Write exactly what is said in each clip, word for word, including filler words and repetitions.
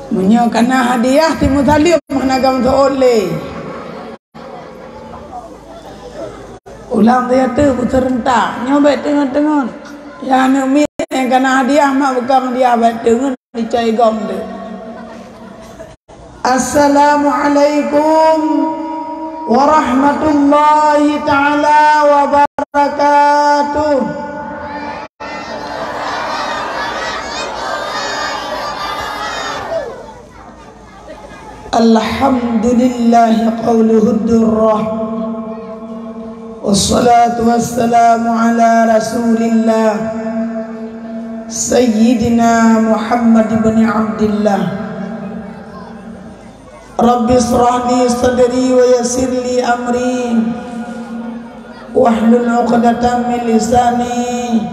Meunyoe kana hadiah, timu saleuem hana gam seuôt lé. Ulang dia tu beuseurentak. Nyoe bèk teungon-teungon. Ya aneuk miet nyang kana hadiah mak bukon hadiah bèk teungon dicai gom tu. Assalamualaikum warahmatullahi taala wabarakatuh. Alhamdulillah qauluhud durrah. Wassalatu wassalamu ala Rasulillah Sayyidina Muhammad ibn Abdillah. Rabbi israh li sadri wa yassir li amri wahlul 'uqdatam min lisani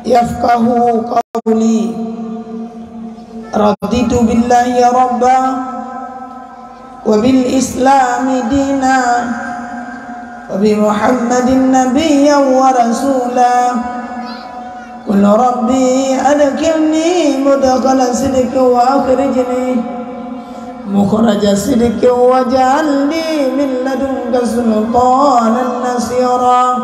yafqahu qawli. Raditu billahi rabba wa bil islami dina wa bi Muhammadin nabiyyan wa rasula. Qul rabbi adkhilni mudkhala sidqin wa akhrijni mukhraja sidqin waj'alni min ladunka sultanan nasira.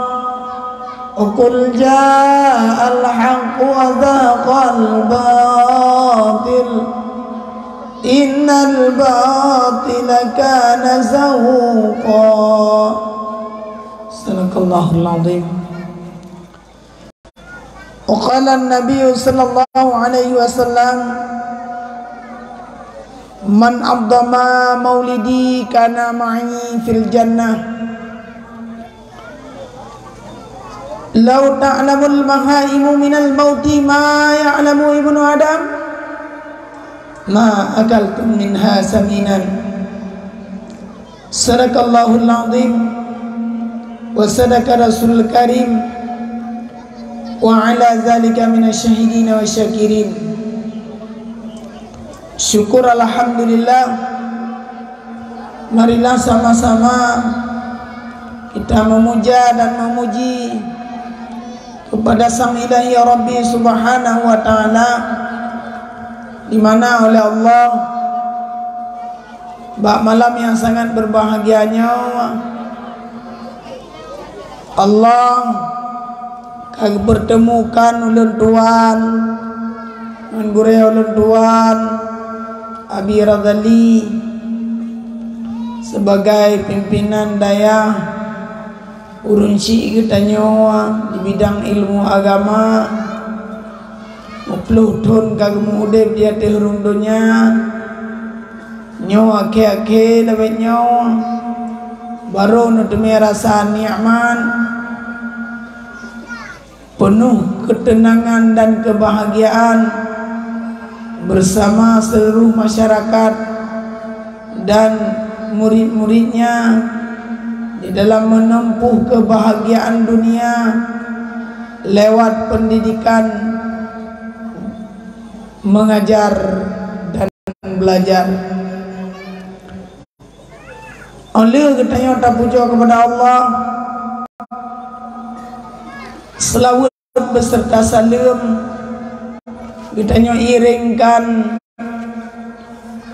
Qul ja'al haqq wa zahaqal batil innal batila kana zahuqa. Sadaqallahul azim. Wa qala an-nabiyyu sallallahu alaihi wasallam, "Man 'azzama maulidi kana ma'i fil jannah." Lau ta'lamul bahaimu minal mauti ma ya'lamu ibnu Adam, ma akaltum minha saminan. Sadaqallahul azim wa sadaqa rasulul karim wa ala zalika minasy syahidin wa syakirin. Syukur alhamdulillah. Marilah sama-sama kita memuja dan memuji kepada Sang Ilahi Rabbi Subhanahu wa Ta'ala, di mana oleh Allah, bak malam yang sangat berbahagia nyoe, Allah ka geupeurteumukan ulôn tuan ngon gurée ulôn tuan Abi Razali sebagai pimpinan dayah ureuëng syik geutanyoe di bidang ilmu agama. Muplôh thon ka geumeuudeb di ateueh rhueng donya. Nyoe akhé-akhé leubeh nyoe barô neuteumé rasa nikmat, peunoh keuteunangan dan keubahagiaan bersama seluruh masyarakat dan murid-muridnya di dalam menempuh kebahagiaan dunia lewat pendidikan, mengajar, dan belajar. Óh lheueh geutanyoe tapujoe keupada Allah, seulaweuet beserta saleuem geutanyoe iréngkan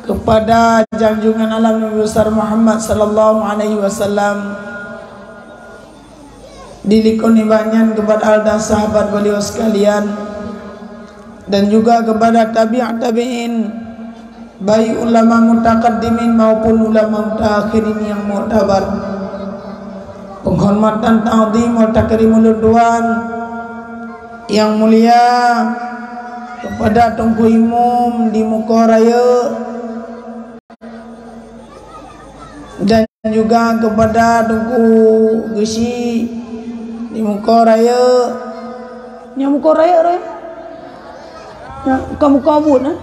keupada junjungan alam Nabi besar Muhammad sallallahu alaihi wasallam. Dilikot nibak nyan keupada al dan sahabat beliau sekalian, dan juga keupada tabi'ut tabi'in, baik ulama mutaqaddimin maupun ulama mutaakhirin yang muktabar. Penghormatan ta'zim wa takrim ulôn tuan yang mulia kepada Teungku Imum di Muka Raya, dan juga kepada Teungku Geuchik di Muka Raya. Nyang Muka Raya, Raya? Nyang bukan Muka Abut, eh?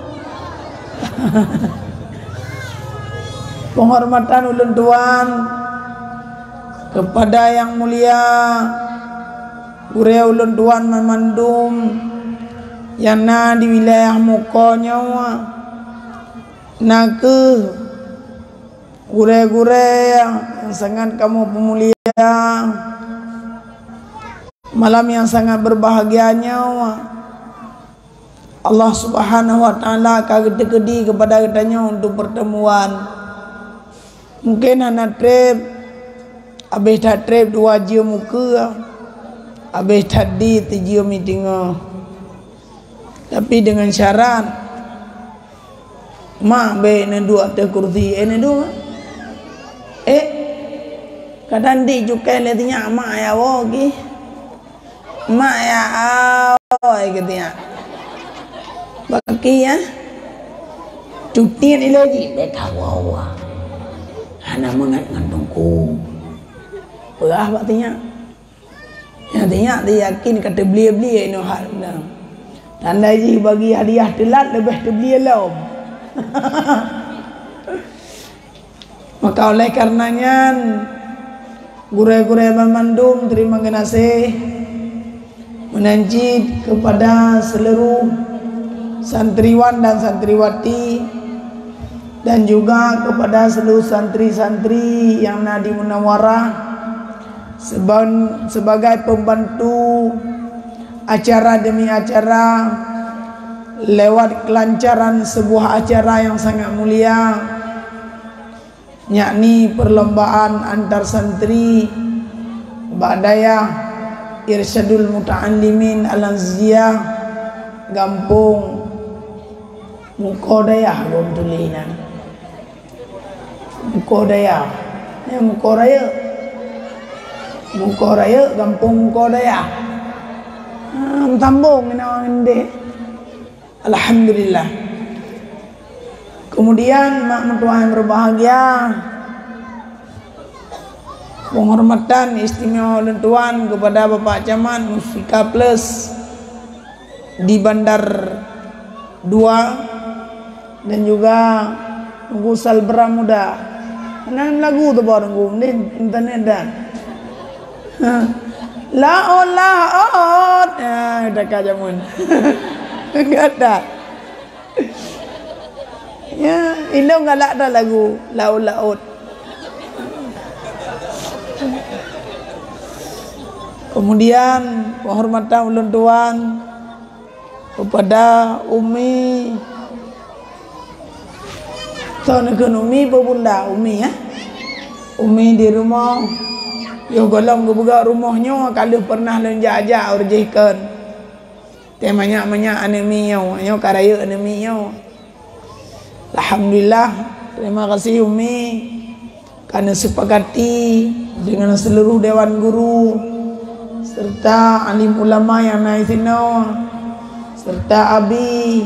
Penghormatan ulôn tuan kepada yang mulia gurée ulôn tuan banmandum nyang na di wilayah Muka nyoe, na kheueh gurée-gurée nyang sangat kamoe peumulia. Malam nyang sangat berbahagia nyoe, Allah Subhanahu wa Taala ka geuteukeudi keupada geutanyoe untuk pertemuan. Mungkin hana treb, habéh that treb dua jeuem ukeue, habéh that di tijeuem i teungoh. Tapi dengan syarat, mak bék neuduek ateueh kursi, eh, neuduek. Eh, kadang di cukai lé tinyak mak ya woe gih. Mak ya awai keu tinyak. Baki ya. Cuti ni lagi. Beta wawa. Hana mangat ngon tungku. Peugah bak tinyak. Ya tinyak dia yakin ka teublie-blie inoe hak. Tanda jih bagi hadiah teulat leubeh teublie lom. Maka oleh karena nyan, gurée-gurée banmandum terima geunaséh meunan cit kepada seluruh santriwan dan santriwati dan juga kepada seluruh santri-santri yang na di Munawarah seban-, sebagai pembantu acara demi acara lewat kelancaran sebuah acara yang sangat mulia, yakni perlombaan antar santri bak dayah Irsyadul Muta'allimin Al-Aziziyah Gampong Mukodayah, lom tuléh nan. Mukodayah. Nyan Mukorayeuk. Mukorayeuk, Gampong Mukodayah. Ha, meusambong ngon awak ngon deh. Alhamdulillah. Kemudian, mak meutuah yang berbahagia, penghormatan istimewa ulôn tuan kepada Bapak Camat Muspika Plus di Bandar Dua dan juga Teungku Salbra Muda. Nan lagu tu baru Teungku, di internet dah. Ha. Laôt, laôt. Ya, dah ka jameun. Enggak dah. Ya, ilôn galak dah lagu laôt-laôt. Kemudian, penghormatan ulôn tuan kepada Umi. Soe neukheun Umi peue bunda, Umi, ya? Umi di rumoh. Yoh gohlom geupeugah rumoh nyoe ka lheueh pernah lôn jak-jak ureueng jih kheun. Teuh manyak-manyak aneuk miet nyoe, nyoe ka rayeuk aneuk miet nyoe. Alhamdulillah, terima kasih Umi ka neusepakati dengan seluruh dewan guru serta alim ulama nyang na disinoe, serta Abi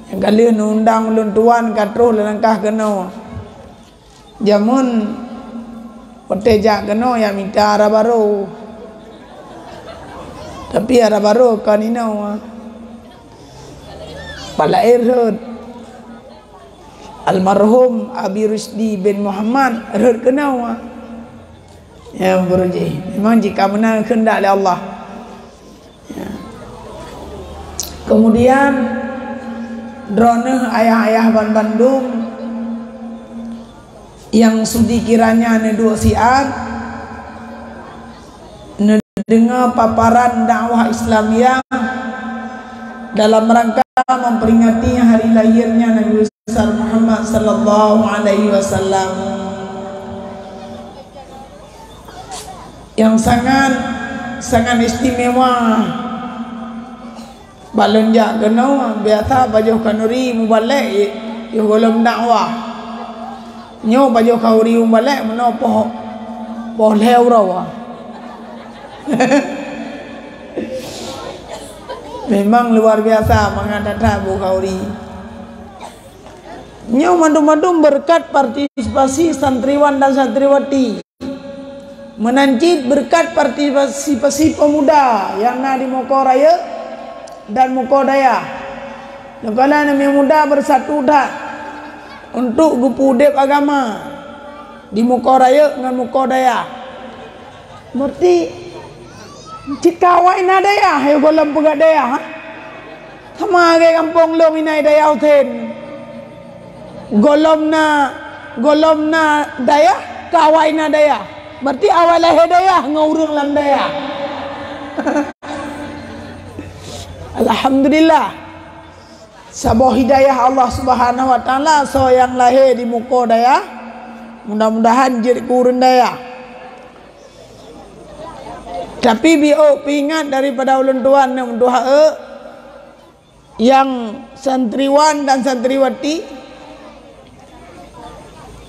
nyang ka lheueh neuundang ulôn tuan ka troh lam langkah keunoe. Jameun watée jak keunoe ya mita ara barô. Tapi ara barô kon inoe. Palaén rhot. Almarhum Abi Rusdi bin Muhammad rhot keunoe. Ya, guru jih. Memang jika meunan kehendak lé Allah. Ya. Kemudian, droeneuh ayah-ayah banmandum nyang sudi kiranya neuduek siat, neudeungoe paparan dakwah Islamiyah dalam rangka memperingati hari lahirnya Nabi Besar Muhammad sallallahu alaihi wasallam. Nyang sangat, sangat istimewa. Bak lôn jak keunoe, biasa pajoh khanuri mubalek, yoh gohlom dakwah. Nyoe pajoh khanuri mubalek meunoe poh, poh lhée uroe. Memang luar biasa mangat that-that bu khanuri. Nyoe mandum-mandum beureukat partisipasi santriwan dan santriwati. Meunan cit beureukat partisipasi pemuda nyang na di Mukorayeuk dan Mukodayah. Nyang kana aneuk muda beusatu that untuk geupeu udeb agama di Mukorayeuk ngon Mukodayah. Berarti cit ka awai na dayah, ya, gohlom peugah dayah, ha? Sama lagée gampông lôn inan Dayah Husen. Gohlom na, gohlom na dayah, ka awai na dayah. Berarti awai lahé dayah ngon ureuëng lam dayah. Alhamdulillah. Saboh hidayah Allah Subhanahu wa Taala, soe nyang lahé di muko dayah, mudah-mudahan jeuet keu ureueng dayah. Tapi biôh peuingat daripada ulôn tuan nyang meutuah, eh, nyang santriwan dan santriwati,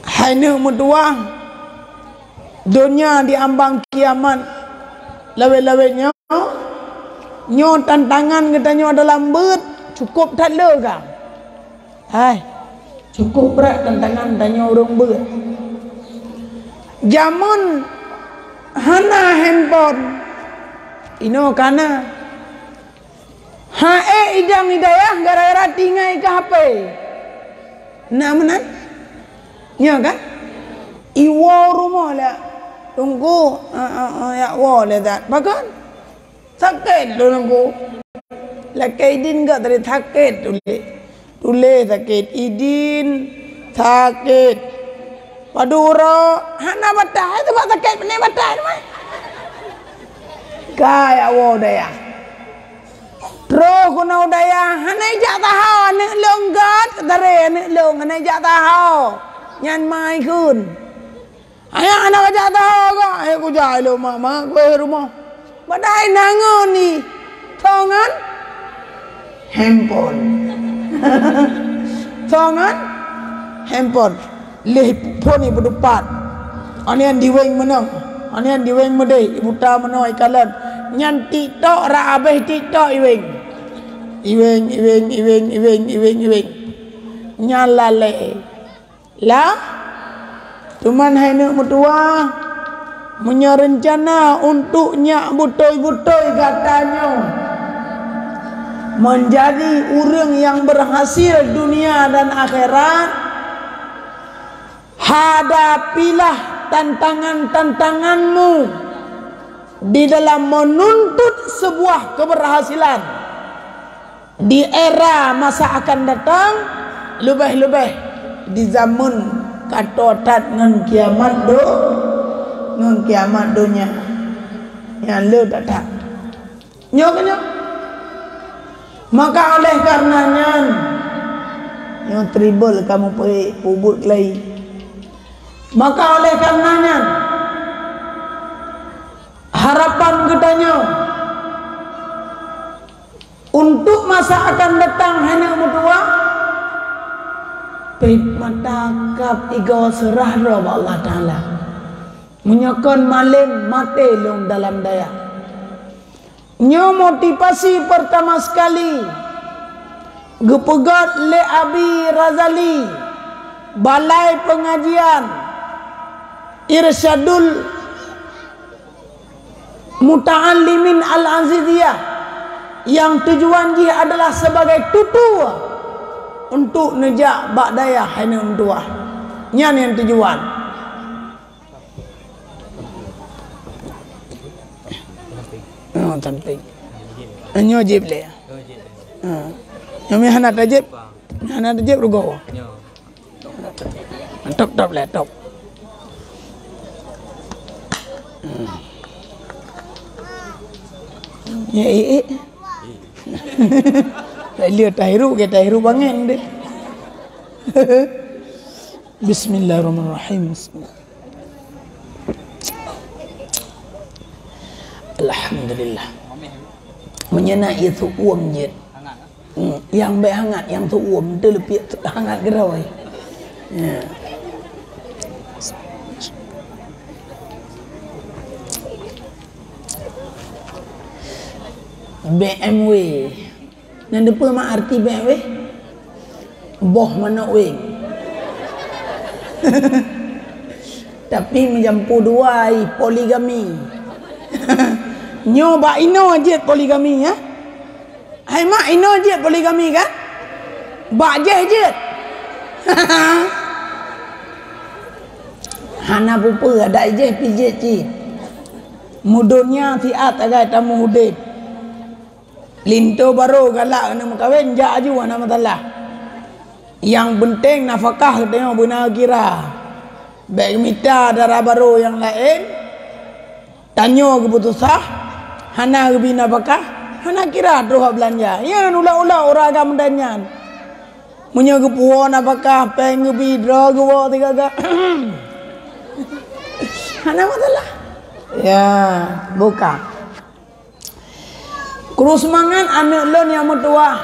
hai neuk meutuah, donya di ambang kiamat lawét-lawét nyoe, nyoe tantangan geutanyoe dalam beuet cukôp that le ka. Hai, cukôp brat tantangan tanyoe ureueng beuet. Jameun hana handphone, inoe ka na. Ha ék idang hidayah gara-gara tinggai keu H P. Na meunan? Nyo kan? Iwoe rumoh lé. Teungku, eh, eh, eh, jak woe lé that. Pakon? Sakét lôn teungku. Lakée idin gak tadi sakét tuléh. Tuléh sakét idin, sakét. Padub uroe, hana batah. Hai, teuma sakét, pane batah teuma. Ka jak woe dayah. Troh keunoe dayah, hana ijak taho, aneuk lôn gét, tare aneuk lôn, hana ijak taho. Nyan mai kheun. Ayah hana kajak taho kah? Ayah kujak ilôn mak-mak kueh rumoh. Padahai na ngon ni. Soe ngon? Handphone. Soe ngon? Handphone. Leh phon ipeudeupat. Aneuk diweng meunoe. Aneuk diweng meudeh. Ibuta meunoe ikalon. Nyan TikTok rak abeh TikTok iweng. Iweng, iweng, iweng, iweng, iweng, iweng. Nyan lalée. Lah, cuman hai neuk meutuah, meunyoe reuncana untuk nyak beutôi-beutôi gata nyoe meunjadi ureueng nyang beurhasil dunia dan akhirat, hadapilah tantangan-tantanganmu di dalam menuntut sebuah keberhasilan. Di era masa akan datang, leubeh-leubeh di zaman ka toe that ngon kiamat do-, ngon kiamat donya nyang le that-that. Nyoe keuh nyoe. Maka oleh karena nyan, nyoe tribel kamoe peubuet lagi. Maka oleh karena nyan, harapan geutanyoe untuk masa akan datang hai neuk meutuah, pet mata kab igoe seurah droe bak Allah Taala. Meunyoe kon malem maté lôn dalam dayah. Nyoe motivasi pertama sekali geupeugét lé Abi Razali, Balai Pengajian Irsyadul Muta'allimin Al-Aziziyah, nyang tujuan jih adalah sebagai tutoe untuk neujak bak dayah hai neuk meutuah. Nyan nyang tujuan. Oh, samping. Nyoe jép lé. Ha. Nyoe hana tajép. Hana tajép rugoe. Top, top lé, top. Ya, eh, eh. Lé tahiru ke tahiru bangen deh. Bismillahirrahmanirrahim. Alhamdulillah. Meunyoe na ié seuuem jeuet. Hmm, nyang bék hangat, nyang seuuem, teuleupie hangat keudroe. Ya. B M W. Nyan dipeue mak arti B M W? Boh manok weng. Tapi meujampu dua, poligami. Nyoe bak inoe jeuet poligami, ya? Hai mak, inoe jeuet poligami kan? Bak jéh jeuet. Hana peue-peue, adak jéh pih jeuet cit. Meudonya siat sagai tamu udeb. Linto barô galak keuneuk meukawen, jak aju hana masalah. Nyang peunteng nafakah geutanyoe beuna kira. Bék geumita dara barô nyang laén, tanyoe geuputusah, hana geubi nafakah, hana kira troh beulanja. Nyan ulok-ulok ureueng agam dan nyan. Meunyoe geupuwoe nafakah, péng geubi, droe geuwoe sigaga. Hana masalah. Ya, buka. Krue seumangat aneuk lôn nyang meutuwah.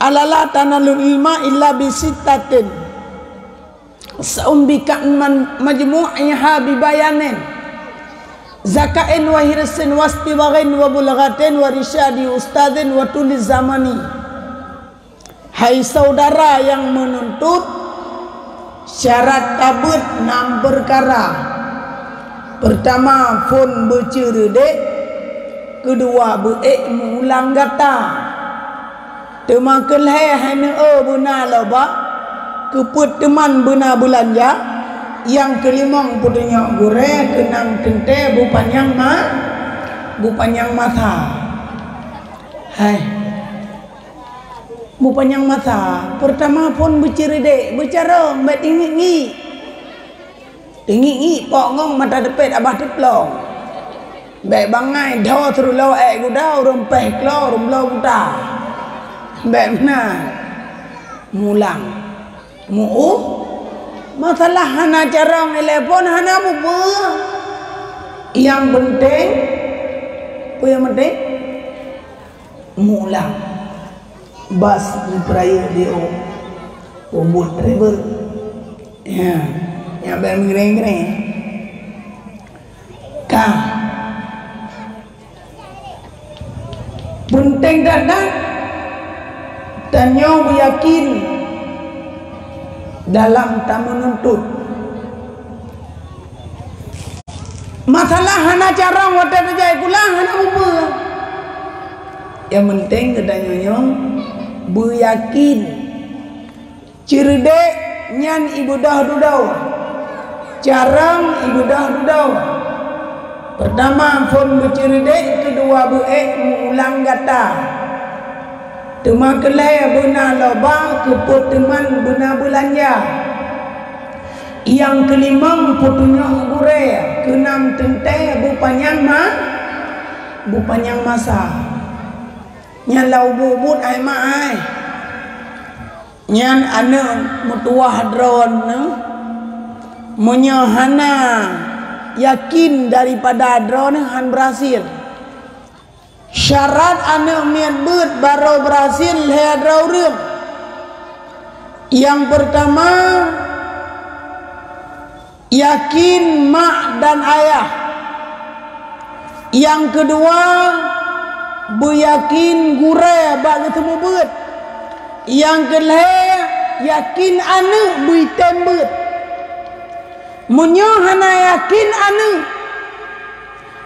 Ala la tanalul ilma illa bisittatin. Sa'umbika man majmu'iha bibayanin. Zakain wa hirsin wa istibaghin wa bulghatin wa risyadi ustadzin wa tuli zamani. Hai saudara nyang meununtut, syarat tabeuet nam peukara. Peurtama, phon beuceureudek, keudua, beu-ék meuulang gata. Teuma keu lhée, hai neu-eu beuna loba, keu peuet teuman beuna beulanja, nyang keulimong peutunyok gurée, keunam teuntée beupanyang ma-, beupanyang masa. Hai. Beupanyang masa, peurtama phon beuceureudek, beucarông, bék teungiek-ngiek. Teungiek-ngiek pok ngon mata teupet abah teuplong. Bék bangai dho seurulo ék guda, ureuëng péh klo, ureuëng bloe buta. Bék meunan. Mulang. Mu'uh. Masalah hana carông ilée phon hana peue-peue. Nyang peunteng, peue nyang peunteng? Mulang. Bas jipeurayeuk di ôk. Peubuet driver. Ya. Nyang bak meugreng-greng. Ka. Peunteng that-that, tanyoe beuyakin dalam tameununtut. Masalah hana carông watée tajak sikula hana peue-peue. Nyang peunteng geutanyoe nyoe beuyakin. Ceureudek nyan ibeudôh dudoe, carông ibeudôh dudoe. Peurtama phon beuceureudek, keudua beu-ék meuulang gata. Teuma keu lhée beuna loba, keu peuet teuman beuna beulanja. Nyang keulimong peutunyok gurée, keunam teuntée beupanyang ma-, beupanyang masa. Nyan lam ubit-ubit ai mak ai. Nyan aneuk meutuwah droeneuh, meunyoe hana yakin daripada droeneuh han beurhasil. Syarat aneuk miet beuet barô beurhasil lhée droe ureuëng. Nyang peurtama, yakin mak dan ayah. Nyang keudua, beuyakin gurée bak geuteumeubeuet. Nyang keulhée, yakin aneuk beuitem beuet. Meunyoe hana yakin aneuk,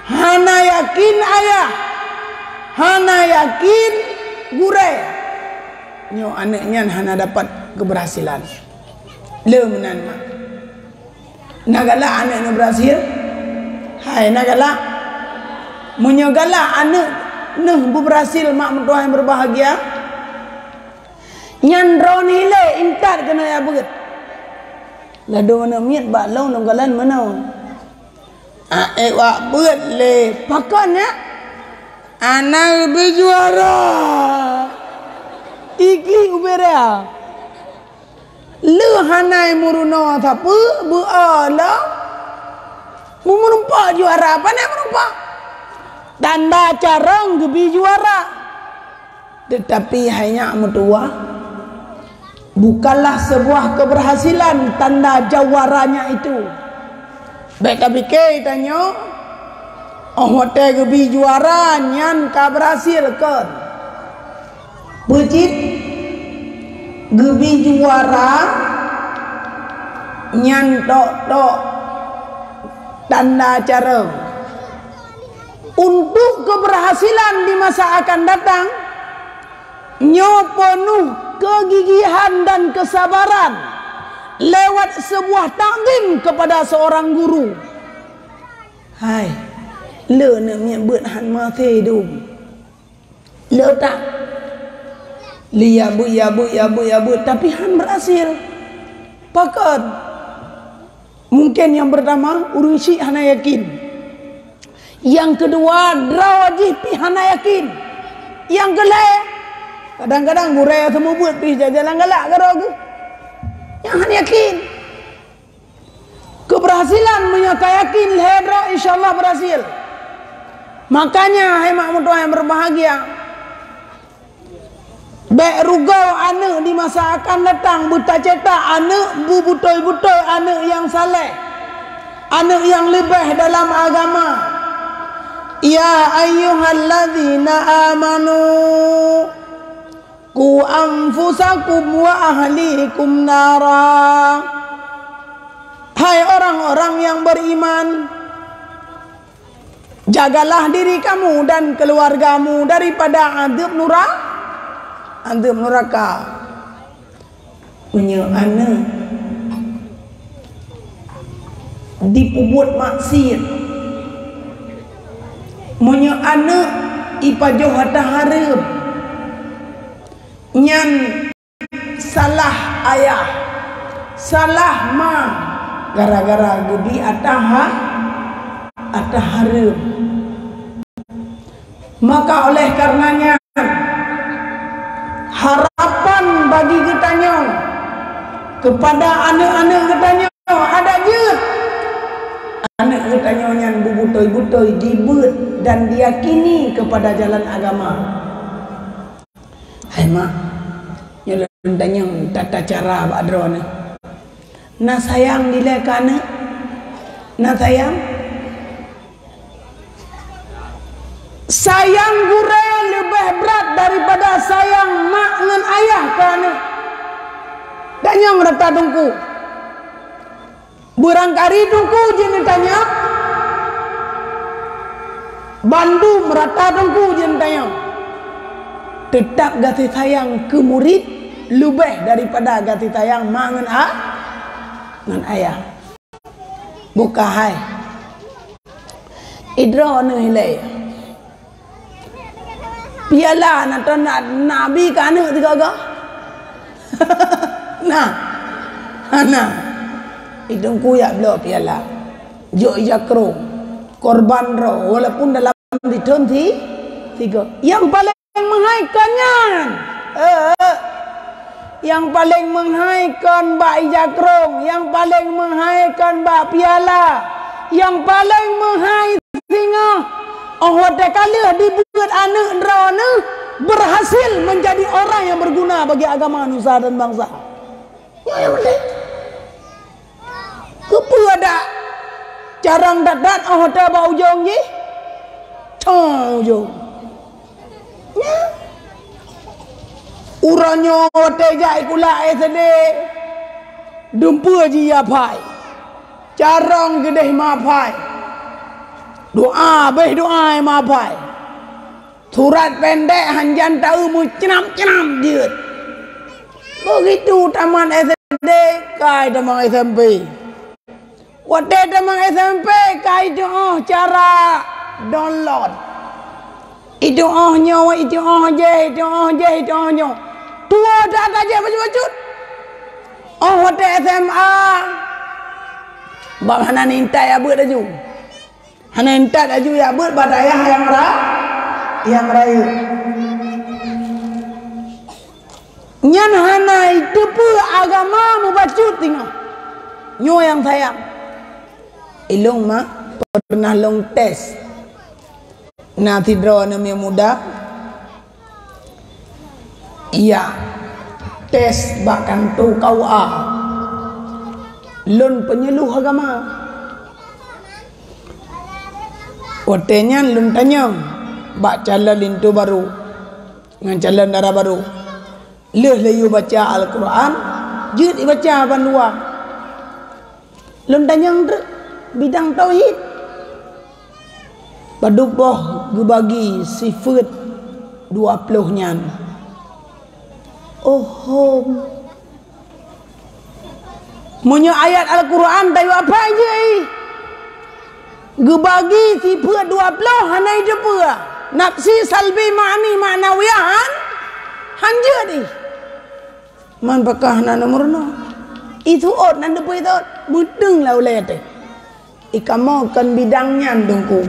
hana yakin ayah, hana yakin gurée, nyoe aneuk nyan hana dapat keubeurhasilan. Le meunan mak. Na galak aneuk neuh beurhasil? Hai, na galak? Meunyoe galak aneuk neuh beubeurhasil mak meutuwah nyang beubahgia, nyan droeneuh ilée intat keunoe jak beuet. Ladôm aneuk miet bak lôn lam galan meunoe. Aék wak beuet lé pakon nyak? Hana geubri juara. Iklik ubé raya. Lheueh hana meurunoe sapeue, beu-o lom. Meureumpok juara, pane meurumpok? Tanda carông geubi juara. Teutapi hai nyak meutuwah, bukanlah seubuah keubeurhasilan tanda jawaranya itu. Bék tapike tanyoe, óh watée geubi juara nyan ka beurhasil kon. Peue cit geubi juara nyan tok-tok tanda carông. Untuk keubeurhasilan di masa akan datang, nyoe peunuh keugigihan dan keusabaran lewat seubuah takzim keupada seurang guru. Hai, le aneuk miet beuet han maté dum. Le that. Lé ya beuet, ya beuet, ya beuet, ya beuet, tapi han beurhasil. Pakon? Mungken nyang peurtama, ureuëng syiek hana yakin. Nyang keudua, droe jih pih hana yakin. Nyang keulhée, Kadang-kadang gurée seumeubeuet pih jalan galak keudroe geuh. Nyang hana yakin. Keberhasilan meunyoe ka yakin lhée droe, insya Allah berhasil. Makanya, hai mak meutuah yang berbahagia, bék rugoe aneuëk di masa akan datang, beutacetak aneuëk beubutôi-butôi, aneuëk nyang saleh, aneuëk nyang leubeh dalam agama. Ya ayyuhalladzina amanu, qu anfusakum wa ahlikum nara. Hai orang-orang yang beriman, jagalah diri kamu dan keluargamu daripada azab nura-, azab neraka. Meunyoe aneuëk dipeubuet maksiat, meunyoe aneuëk ipajoh hareuem, nyan salah ayah, salah ma, gara-gara geubi ata ha-, ata hareuem. Maka oleh karenanya, harapan bagi geutanyoe kepada aneuëk-aneuëk geutanyoe adak jeuet. Aneuëk geutanyoe nyan beubutôi-butôi jibeuet dan diyakini kepada jalan agama. Hai mak, nyoe lôn tanyong tata cara bak droeneuh. Na sayang dilée keu aneuëk? Na sayang? Sayang gurée leubeh brat daripada sayang mak ngon ayah keu aneuëk. Tanyong rata teungku. Beurangkali teungku jeuet neutanyong, bandum rata teungku jeuet neutanyong, teutab gaséh sayang keu murit leubeh daripada gaséh sayang ma ngon a-, ngon ayah. Buka hai. Idroe neuh ilée. Piala na, na, nabi keu aneuëk sigoe-goe? Na. Hana. Teungku jak bloe piala. Jok ija krong. Korban droe, walaupun dalam sithon si, sigoe. Nyang paleng meuhai kon nyan. Eh. Nyang paleng meuhai kon bak ija krong, nyang paleng meuhai kon bak piala, nyang paleng meuhai singoh. Óh watée ka lheueh dibeuet aneuëk droeneuh, berhasil menjadi orang yang berguna bagi agama nusa dan bangsa. Nyoe nyang penting. Keupeue dak carông that-that óh watée bak ujong jih? Cong ujong. Nyan. Uroe nyoe watée jak sikula S D, dumpeue jih ya phai. Carông keudeh ma phai. Doá béh doá ma phai. Surat pendek hanjan taeu meucnam-cnam jeuet. Begitu tamat S D, kai tamong S M P. Watée tamong S M P, ka itu'oh cara download. Itu'oh nyoe, itu'oh jéh, itu'oh jéh, itu'oh nyoe. Tuwoe that-that jéh bacut-bacut. Óh watée S M A, bak hana nintai abeuet laju. Hana intat laju jak beuet bak dayah nyang ra-, nyang rayeuk. Nyan hana iteupeue agama mubacut singoh. Nyoe nyang sayang. Ilôn mak pernah lôn tes. Na sidroe aneuk muda, iya, tes bak kantô K U A. Lôn peunyeuluh agama. Watée nyan lôn tanyong bak calon linto barô ngon calon dara barô. Lheueh laju baca Al-Qur'an, jeuet ibaca bandua. Lôn tanyong treuk bidang tauhid. Padub boh geubagi sifeuet dua ploh nyan. Ohom. Meunyoe ayat Al-Qur'an tayue apai jih, geubagi sifeuet dua ploh hana iteupeue. Nafsi, salbi, ma'ani, ma'nawiyah han, han jeuet ih. Man pakah na nomor nol. Isuot nan teupeu isuot, beuteng lah ulée teh. Ikamoe kon bidang nyan, Teungku.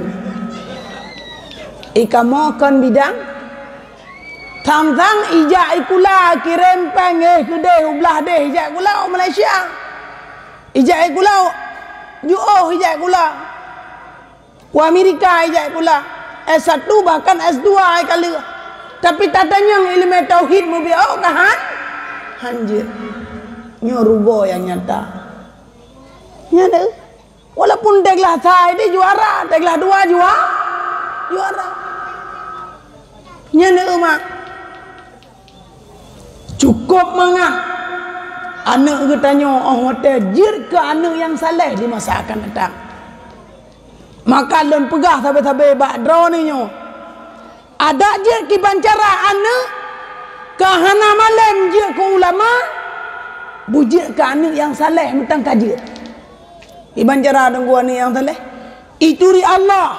Ikamoe kon bidang. Sang-sang ijak ikula kirém péng, eh, keudeh u blah deh ijak ikula u Malaysia. Ijak ikula jiôh ijak ikula. U Amerika ijak ikula. S satu bahkan S dua ai ka lheueh. Tapi tatanyong ileumèe tauhid mubiôh ka han, hanjeuet. Nyoe rugoe nyang nyata. Nyan deuh. Walaupun teuh glah sa di juara, teuh glah dua jua-, juara. Nyan deuh mak. Cukup mangat aneuk geutanyoe 'oh watèe jeuet keu aneuk nyang saleh di masa akan datang. Maka lôn peugah sabe-sabe bak droeneuh nyoe, adak jeuet kiban cara aneuk ka hana malém jeuet keu ulama, beujeuet keu aneuk nyang saleh mantong ka jeuet. Kiban cara teungku aneuk nyang saleh? Ituri Allah,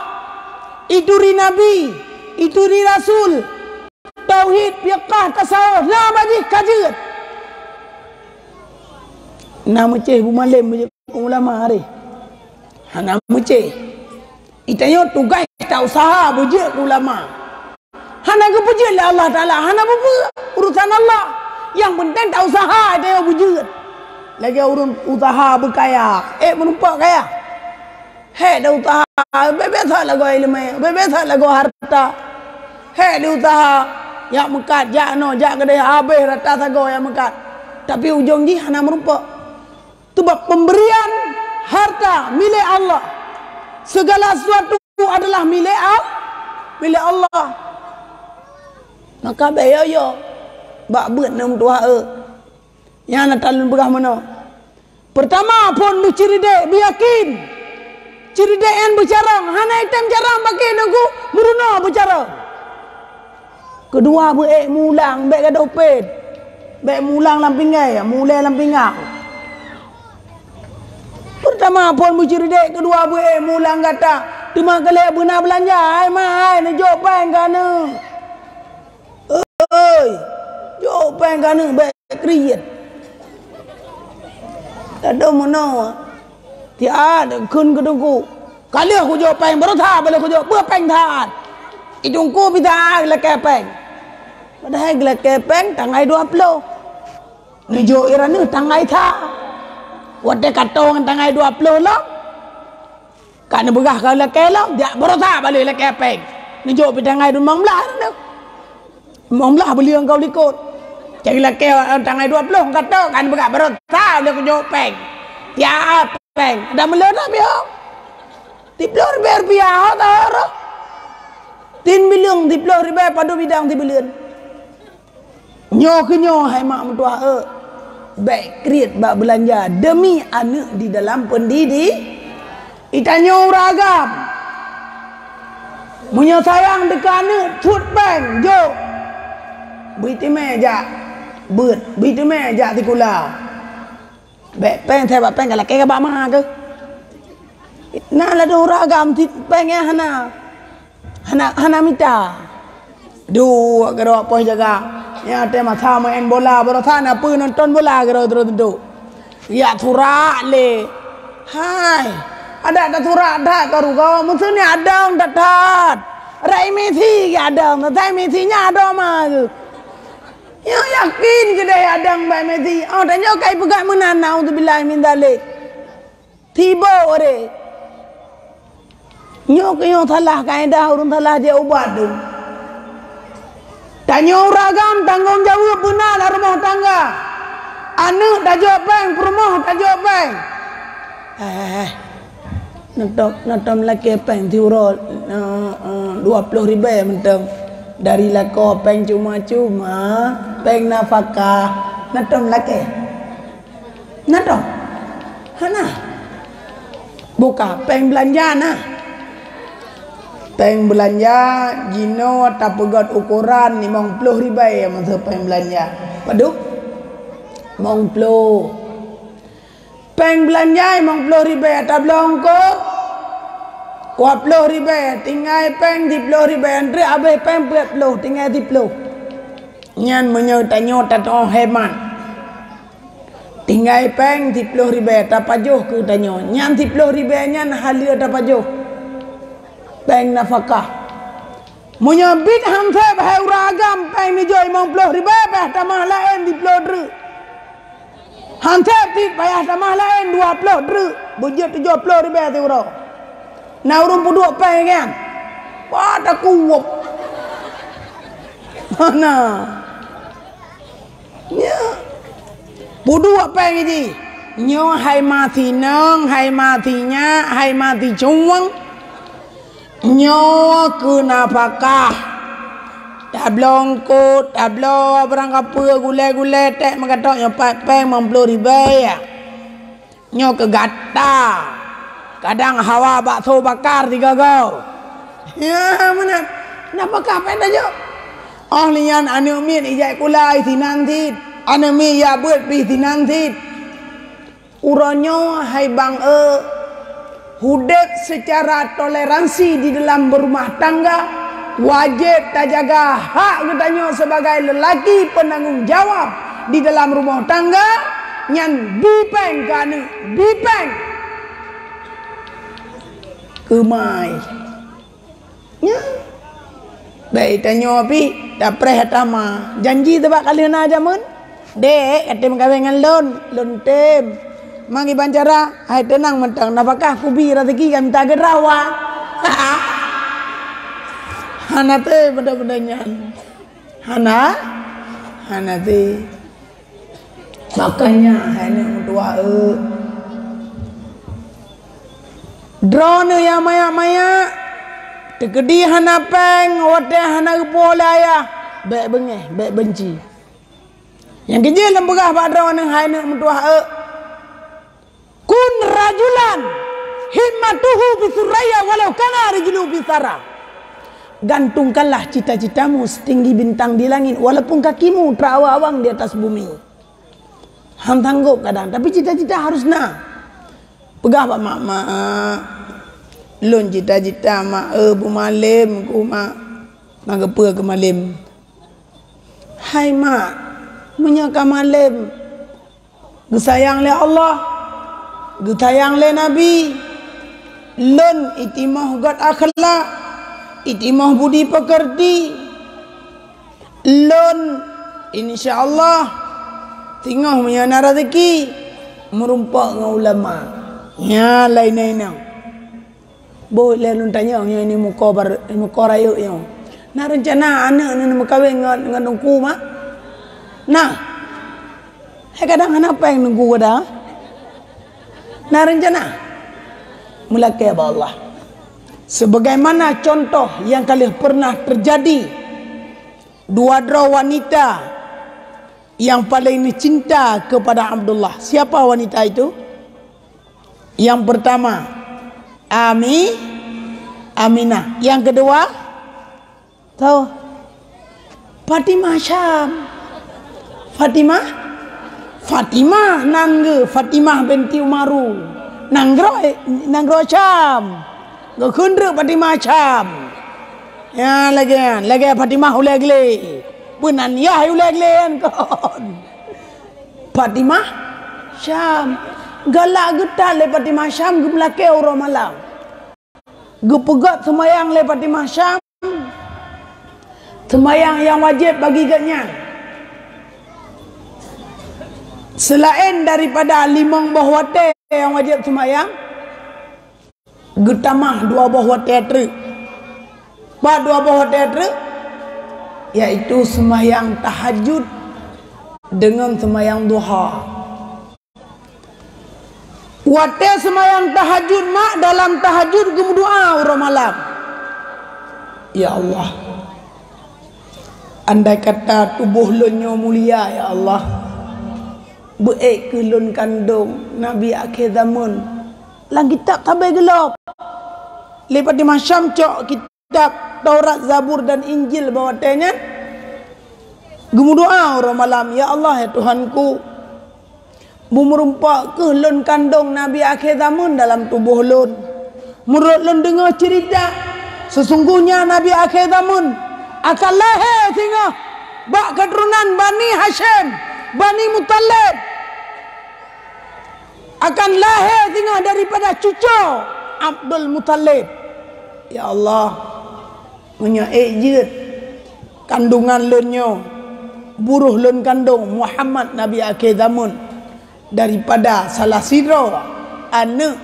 ituri Nabi, ituri Rasul. Tauhid, fiqah, tasawuf, na bak jih ka jeuet. Na meucéh beumalém beujeuet keu ulama hareh. Hana meucéh. Geutanyoe tugaih tausaha beujeuet keu ulama. Hana geupeujeuet lé Allah Taala, hana peue-peue urusan Allah. Nyang peunteng tausaha geutanyoe beujeuet. Lagèe ureueng usaha beukaya, eh, meurumpok kaya. Hék tausaha, bèk-bèk that lagoe ileumèe, bèk-bèk that lagoe hareuta. Hék tausaha, jak meukat, jak noe, jak keudéh, habéh rata sagoe jak meukat. Tapi ujong jih hana meurumpok. Sebab pemberian harta milék Allah. Segala sesuatu adalah milék Al-, milék Allah. Maka bèk yo-yo bak beuet ngon meutuah eu. Nyan ata lôn peugah meunoe. Peurtama, phôn beuceuridek, beuyakin. Ceuridek nyan beucarông, hana item carông bak keuneuk meurunoe beucarông. Keudua, beuék mulang, bèk gadôh pét. Bèk mulang lam pinggai, mulai lam pinggang. Peurtama, phôn beuceuridek, keudua, beuék mulang gata. Teuma keu lhèe beuna beulanja, hai ma hai, neujok péng keu aneuk. Oi, jok péng keu aneuk bèk kriet. Ladôm meunoe, tiat kheun keu teungku. Ka lheueh kujok péng, baroe that, baroe kujok, peue péng that. I teungku pih that geulakèe péng. Padahai geulakèe péng tangai dua ploh. Neujok i raneuk tangai that. Watèe ka tô ngon tangai dua ploh lom. Ka neupeugah ka lakèe lom, jak baroe that bak lheueh lakèe péng. Neujok pih tangai dum limong blah nyoe. Limong blah buleuen ka u likot. Cari lakèe, eh, tangai dua ploh ka tô, ka neupeugah baroe that lheueh kujok péng. Tiap péng. Ada meuleueng na pih ho. Siploh ribèe rupiah ho ta roh. Tin bileung siploh ribèe padub idang sibuleuen. Nyoe keuh nyoe hai mak meutuah eu, bèk kriet bak beulanja demi aneuk di dalam peundidi-, geutanyoe ureueng agam. Meunyoe sayang teuka aneuk, cut péng, jok. Beuteumèe jak beuet, beuteumèe jak sikula. Bèk péng, sabab péng ka lakèe ka bak ma keuh. Na ladôm ureueng agam cit péng nyang hana, hana, hana mita. Duek keudroe poh jaga. Nyang watèe masa main bola, baroesa na peue nonton bola keudroe terus teuduek. Jak surak lé. Hai, adak tasurak that ka rugoe, meuseu nyan adong that-that. Rai Messi geuadong, sai Messi nyan adong ma keuh. Nyoe yakin keudeh adong bak Messi. Oh, tanyoe kai peugah meunan, naudzubillahi min dzalik. Tiboh ureueng. Nyoe keuh nyoe salah kaedah ureueng salah jeuet ubat tu. Tanyoe ureueng agam tanggong jaweueb beuna lam rumoh tangga. Aneuk tajok péng, peurumoh tajok péng. Eh, eh, eh. Neutôb, neutôb lakèe péng siuroe, eh, eh, dua ploh ribèe mantong. Dari lakoe péng cuma-cuma, péng nafakah, neutôb lakèe. Neutôb? Hana. Buka, péng beulanja na. Péng beulanja jinoe tapeugöt ukoran limong ploh ribèe masa péng beulanja. Padub? Limong ploh. Péng beulanja limong ploh ribèe tabloe eungkôt, dua ploh ribèe, tinggai péng siploh ribèe, antre abéh péng peuet ploh, tinggai siploh. Nyan meunyoe tanyoe tateu'oh hemat. Tinggai péng siploh ribèe tapajoh keu tanyoe. Nyan siploh ribèe nyan haleue tapajoh. Péng nafakah. Meunyoe bit han sép hai ureueng agam péng neujok limong ploh ribèe, payah tamah laén siplôh treuk. Han sép cit payah tamah laén dua ploh treuk, beujeuet tujoh ploh ribèe siuroe. Na ureueng peuduek péng nyan? Wah, takuwöb. Hana. Nyoe. Peuduek péng jih. Nyoe hai ma sinöng, hai ma sinyak, hai ma sicueng. Nyoe keu nafakah. Tabloe eungkôt, tabloe barang kapeue gulèe-gulèe, tèk meugatok nyoe pat péng limong ploh ribèe. Nyoe keu gata. Kadang hawa bakso bakar sigoe-goe. Ya, meunan. Nafakah péng tajok. Óh lheueh nyan aneuk miet ijak sikula sinan cit. Aneuk miet ijak beuet pih sinan cit. Uroe nyoe hai bang e, udép seucara toleransi di dalam beurumah tangga, wajéb tajaga hak geutanyoe sibagai leulaki peunanggong jawab di dalam rumoh tangga, nyan bi péng keu aneuk, bi péng. Keumai. Nyan. Bèk tanyoe pih, tapreh atama. Janji teuh bak ka lheueh na jameun. Dek, ka tem kawén ngon lôn, lôn tem. Mang iban cara, hai teunang mantong, nafakah kubi raseuki ka mita geudrawa. Hana tem benda-benda nyan. Hana? Hana tem. Makanya hai aneuk meutuah e, droeneuh nyang manyak-manyak, teukeudi hana péng, watèe hana geupoh lé ayah, bèk beungéh, bèk beunci. Nyang keujeuet lôn peugah bak droeneuh hai aneuk meutuah e, kun rajulan himmatuhu fi suraya walau kana rijluhu fi sara. Gantungkanlah cita-citamu setinggi bintang di langit, walaupun kakimu terawang-awang di atas bumi. Han sanggob kadang, tapi cita-cita harus na. Peugah bak mak, "Mak, lôn cita-cita, Mak, eh, beumalém ku, Mak." "Na keupeue keu malém?" "Hai, Mak, meunyoe ka malém, geusayang lé Allah, geusayang lé Nabi, lôn itimoh göt akhlak, itimoh budi peukeurti." Lôn, insya Allah, singoh meunyoe na raseuki, meurumpok ngon ulama. Nyan laén inong. Boh lé lôn tanyong nyoe, ini muko bar-, muko rayeuk nyoe. Na reuncana aneuk neuh meukawen ngon, ngon Teungku, Mak? Nah. Hai kadang hana péng Teungku gata. Na reuncana. Meulakée bak Allah. Sebagaimana contoh nyang ka lheueh pernah terjadi, dua droe wanita yang paling dicinta kepada Abdullah. Siapa wanita itu? Yang pertama, Ami, Aminah. Yang kedua, tau, Fatimah Syam. Fatimah? Fatimah nanggroe, Fatimah binti Umaru. Nanggroe, nanggroe Syam. Geukheun treuk Fatimah Syam. Ya, lagée nyan, lagée Fatimah ulée glé. Peunan yah ulée glé nyan kon. Fatimah Syam. Galak geutat lé Fatimah Syam geumeulakée uroe malam. Geupeugöt seumayang lé Fatimah Syam. Seumayang nyang wajéb bagi geuhnyan. Seulaén daripada limong boh watée nyang wajéb seumayang, geutamah dua boh watée treuk. Pat dua boh watée treuk? Yaitu seumayang tahajud deungon seumayang duha. Watée seumayang tahajud, mak, dalam tahajud geumeudoá uroe malam, "Ya Allah, andai kata tuboh lôn nyoe mulia, ya Allah, beuék kheueh lôn kandong Nabi akhé zamon." Lam kitab sabe geulom lé Fatimah Syam cok kitab Taurat, Zabur dan Injil bak watée nyan. Geumeudoá uroe malam, "Ya Allah, ya Tuhanku, beumeurumpok kheueh lôn kandong Nabi akhé zamon dalam tuboh lôn. Meunurot lôn deungoe ceurita, seusungguhnya Nabi akhé zamon akan lahé singoh bak keuturonan Bani Hasyim, Bani Muthalib. Akan lahé singoh daripada cucoe Abdul Muthalib. Ya Allah, Meunyoe ék jeuet kandungan lôn nyoe, buroh lôn kandong Muhammad Nabi akhé zamon, daripada salah sidroe aneuëk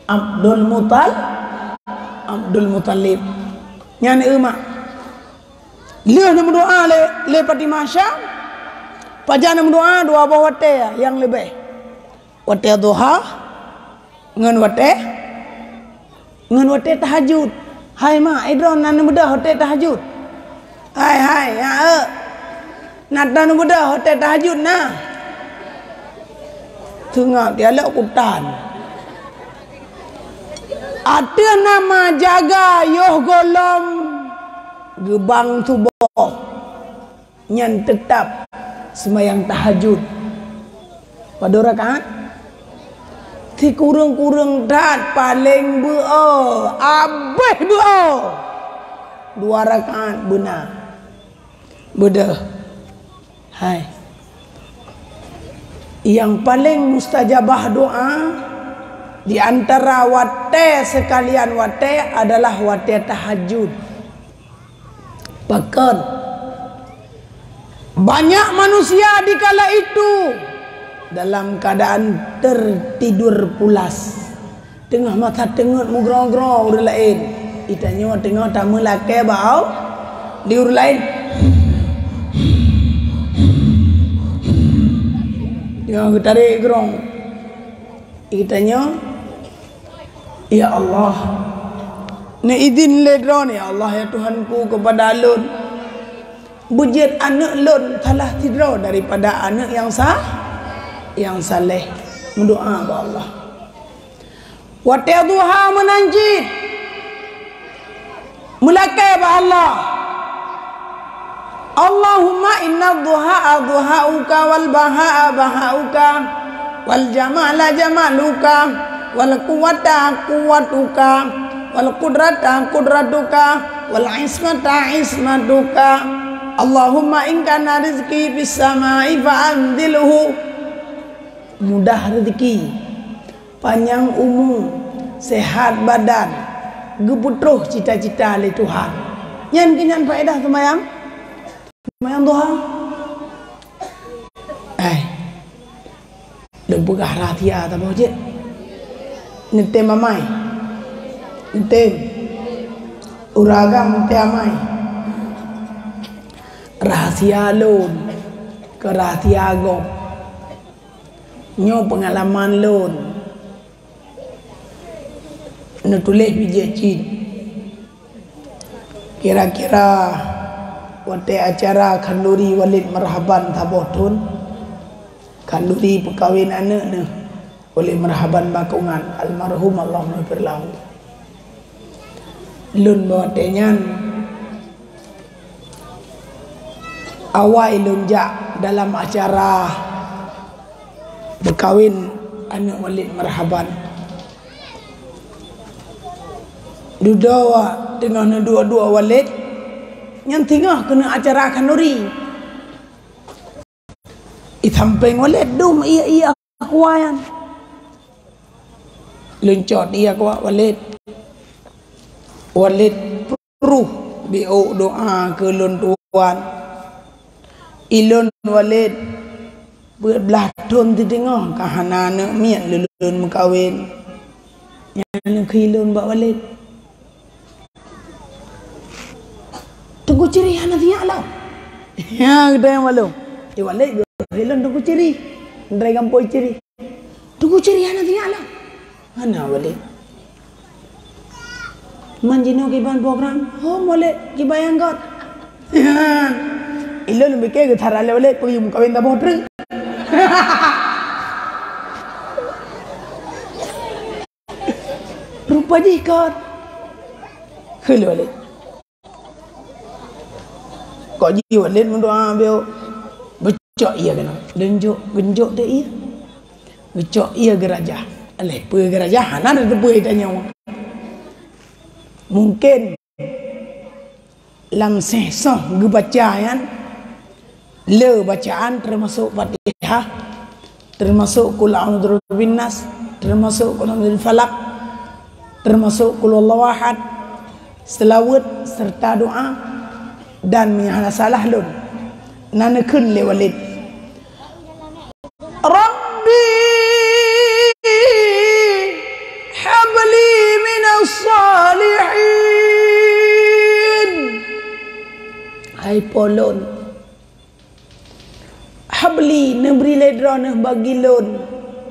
Abdul Mutal-, Abdul Muthalib. Nyan eu mak. Lheueh neumeudoa lé, lé Fatimah Syam, pajan neumeudoa dua boh watée nyang leubeh. Watée duha ngon watée, ngon watée tahajud. Hai mak, idroe na neumeudoa watée tahajud? Hai, hai, ya, eh. Na ta neumeudoa watée tahajud na? Teungoh tialok kutan. Ateueh nama jaga yoh gohlom geubang tuboh. Nyan teutab seumayang tahajud. Padub rakaat? Sikureueng-kureueng that paleng beuo, abeh beuo. Dua rakaat beuna. Beudôh. Hai. Nyang paleng mustajabah doa di antara watée seukalian watée adalah watée tahajud. Pakon? Banyak manusia di kala itu dalam keadaan tertidur pulas, teungoh mata teungeut meugroe-groe ureuëng laén. Geutanyoe teungoh tameulakée bak di ureuëng laén. Teungoh geutarek groe. Geutanyoe, "Ya Allah, neuidhin lé Droeneuh, ya Allah, ya Tuhanku, keupada lôn, beujeuet aneuëk lôn salah sidroe daripada aneuëk nyang sa-, nyang saleh." Meudoá bak Allah. Watée duha meunan cit, meulakée bak Allah. Allahumma inna dhuha dhuhauka wal bahaa bahauka wal jamala jamaluka wal quwwata quwwatuka wal qudrata qudratuka wal ismata ismatuka. Allahumma in kana rizqi fis samai fa anzilhu. Mudah rezeki. Panyang umu, sehat badan, geupeutroh cita-cita lé Tuhan. Nyan keuh nyan faedah seumayang, seumayang duha. Ai, lôn peugah rahsia saboh jeuet. Neutem amai. Neutem. Ureuëng agam neutem amai. Rahsia lôn, keu rahsia gob. Nyoe peungalaman lôn. Neutuléh bijéh cit. Kira-kira watée acara khanduri Walid Marhaban saboh thon, khanduri peukawen aneuëk neuh Walid Marhaban Bakongan, almarhum, Allahumma ghfir lahu. Lôn bak watée nyan, awai lôn jak dalam acara peukawen aneuëk Walid Marhaban. Dudoe teungoh neuduek-duek Walid, nyan teungoh keuneuk acara khanduri. Di sampéng Walid dum ié-ié kuah nyan. Lôn cot ié kuah Walid. Walid pruh biôk doa keu lôn tuan. Ilôn Walid peuet blaih thon teudeungoe ka hana aneuëk miet lôn meukawen. Nyan keuh ilôn bak Walid. Teungku Ciri hana sinyak lom. Ya, geutanyoe maklum. Di Walid geuh ilôn Teungku Ciri. Ndai gampôi Ciri. Teungku Ciri hana sinyak lom. Hana Walid. Man jinoe kiban program, ho Walid kiban nyang got. Ilôn lôn pike geuthara lé Walid peuyuem kawin taboh treuk. Rupa jih kot. Kheun lé Walid. Kok jih Walid meudoa biôk. Beucok ié keunoe. Lôn jok, geunjok teuh ié. Geucok ié geurajah. Aléh peue geurajah hana teupeue tanyoe. Mungken lam seh soh geubaca nyan le bacaan teumasok Fatihah, teumasok Qul a'udzu birabbin nas, teumasok Qul a'udzu bil falaq, teumasok Qul huwallahu ahad. Seulaweuet seureuta doa, dan meunyo hana salah lôn, na neukheun lé Walid, "Rabbi habli minas salihin." Hai Po lôn, habli, neubri lé Droeneuh bagi lôn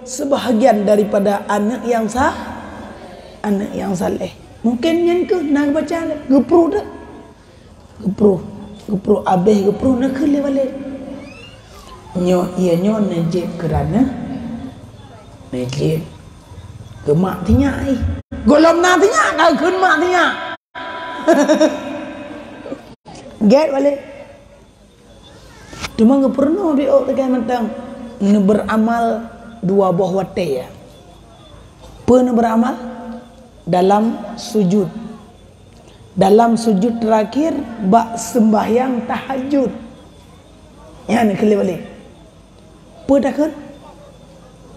seubahgian daripada aneuëk nyang sa-, aneuëk nyang saleh. Mungken nyan keuh na geubaca lé, geupruh deh. Geupruh, geupruh abéh, geupruh neukheun lé Walid. Nyoe, iya nyoe neujép keu Droeneuh, neujép keu mak sinyak ih. Gohlom na sinyak, ka kheun mak sinyak. Gét Walid. Teuma geupeurunoe biôk teuka mantong, neubeuramal dua boh watée, ya. Peue neubeuramal? Dalam sujud. Dalam sujud terakhir bak seumbahyang tahajud. Nyan keu lhée Walid. Peue takheun?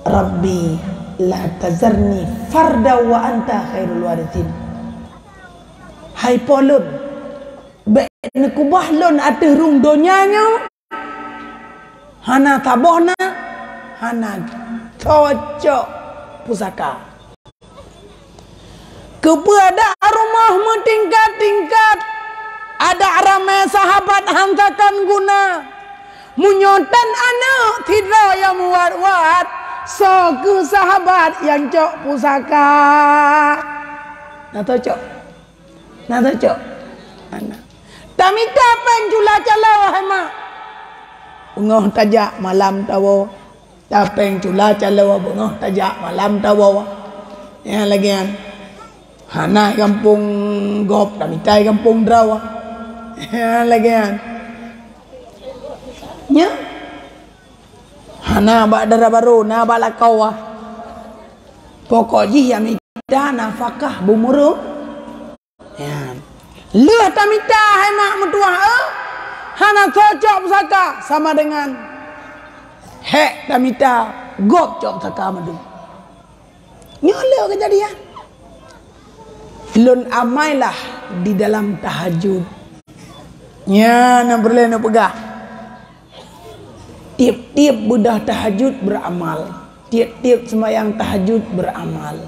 "Rabbi la tazarni farda wa anta khairul warithin." Hai Po lôn, bék neukeubah lôn ateueh rhueng donya nyoe, hana saboh na, hana cocok pusaka. Keupeue adak rumoh meutingkat-tingkat, adak ramé sahabat han takon guna. Meunyoe tan aneuëk sidroe nyang meuwat-wat, soe kheueh sahabat nyang cok pusaka? Na cocok? Na cocok? Hana. Tamita péng cula calo, hai mak. Beungoh tajak malam tawoe. Tapéng cula calo, beungoh tajak malam tawoe. Nyang lagée nyan. Hana gampông gob, tamita gampông droe. Nyang lagée nyan. Nyan. Hana bak dara barô, na bak lakoe. Pokok jih nyang mita nafakah beumureueng. Nyan. Lheueh tamita hai mak meutuwah, eh? Hana cocok pusaka sama dengan hék tamita gob cok pusaka mandum. Nyoe le keujadian. Lôn amailah di dalam tahajud. Nyan nyang peureulée neupeugah. Tieb-tieb beudôh tahajud beuramal, tieb-tieb seumayang tahajud beuramal.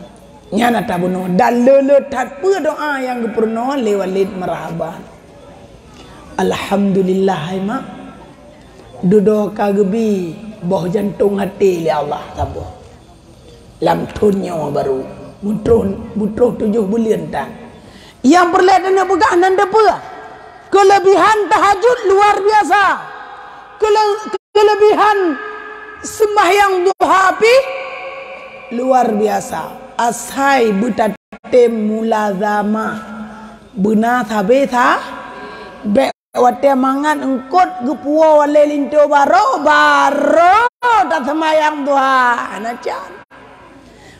Nyan ata bunoe dan le-le that peue doa nyang geupeurunoe lé Walid Marhaban. Alhamdulillah, hai mak, dudoe ka geubi boh jantông até lé Allah saboh. Lam thon nyoe barô, beutroh, beutroh tujoh buleuen tan. Nyang peureulée taneuk peugah nan teupeue, keuleubihan tahajud luar biasa. Keule-, keuleubihan seumbahyang duha pih luar biasa. Asai beutatem mulazamah, beuna sabe sa-, bék watée mangat eungkot geupuwoe walée linto barô, barô taseumayang duha. Hana can.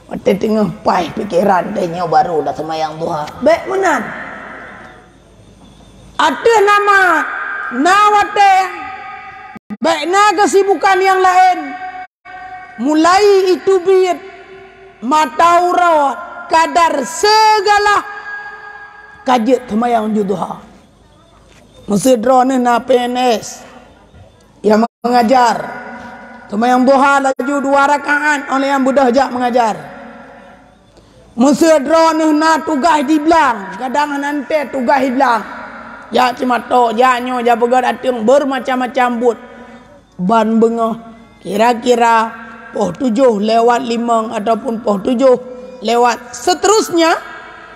Watée teungoh paih pikeran, teuh nyoe barô taseumayang duha. Bék meunan. Ateueh nama na watée, bék na keusibukan nyang laén. Mulai iteubiet mata uroe kadar sigalah ka jeuet teumayang duha. Meusidroe neuh na P N S nyang meungajar, teumayang duha laju dua rakaat óh lheueh nyan beudôh jak meungajar. Meusidroe neuh na tugaih di blang, kadang hana teuntée tugaih di blang. Jak ceumatok, jak nyoe, jak peugét ateueng, beumacam-macam buet. Ban beungoh, kira-kira poh tujoh lewat limong ataupun poh tujoh lewat seterusnya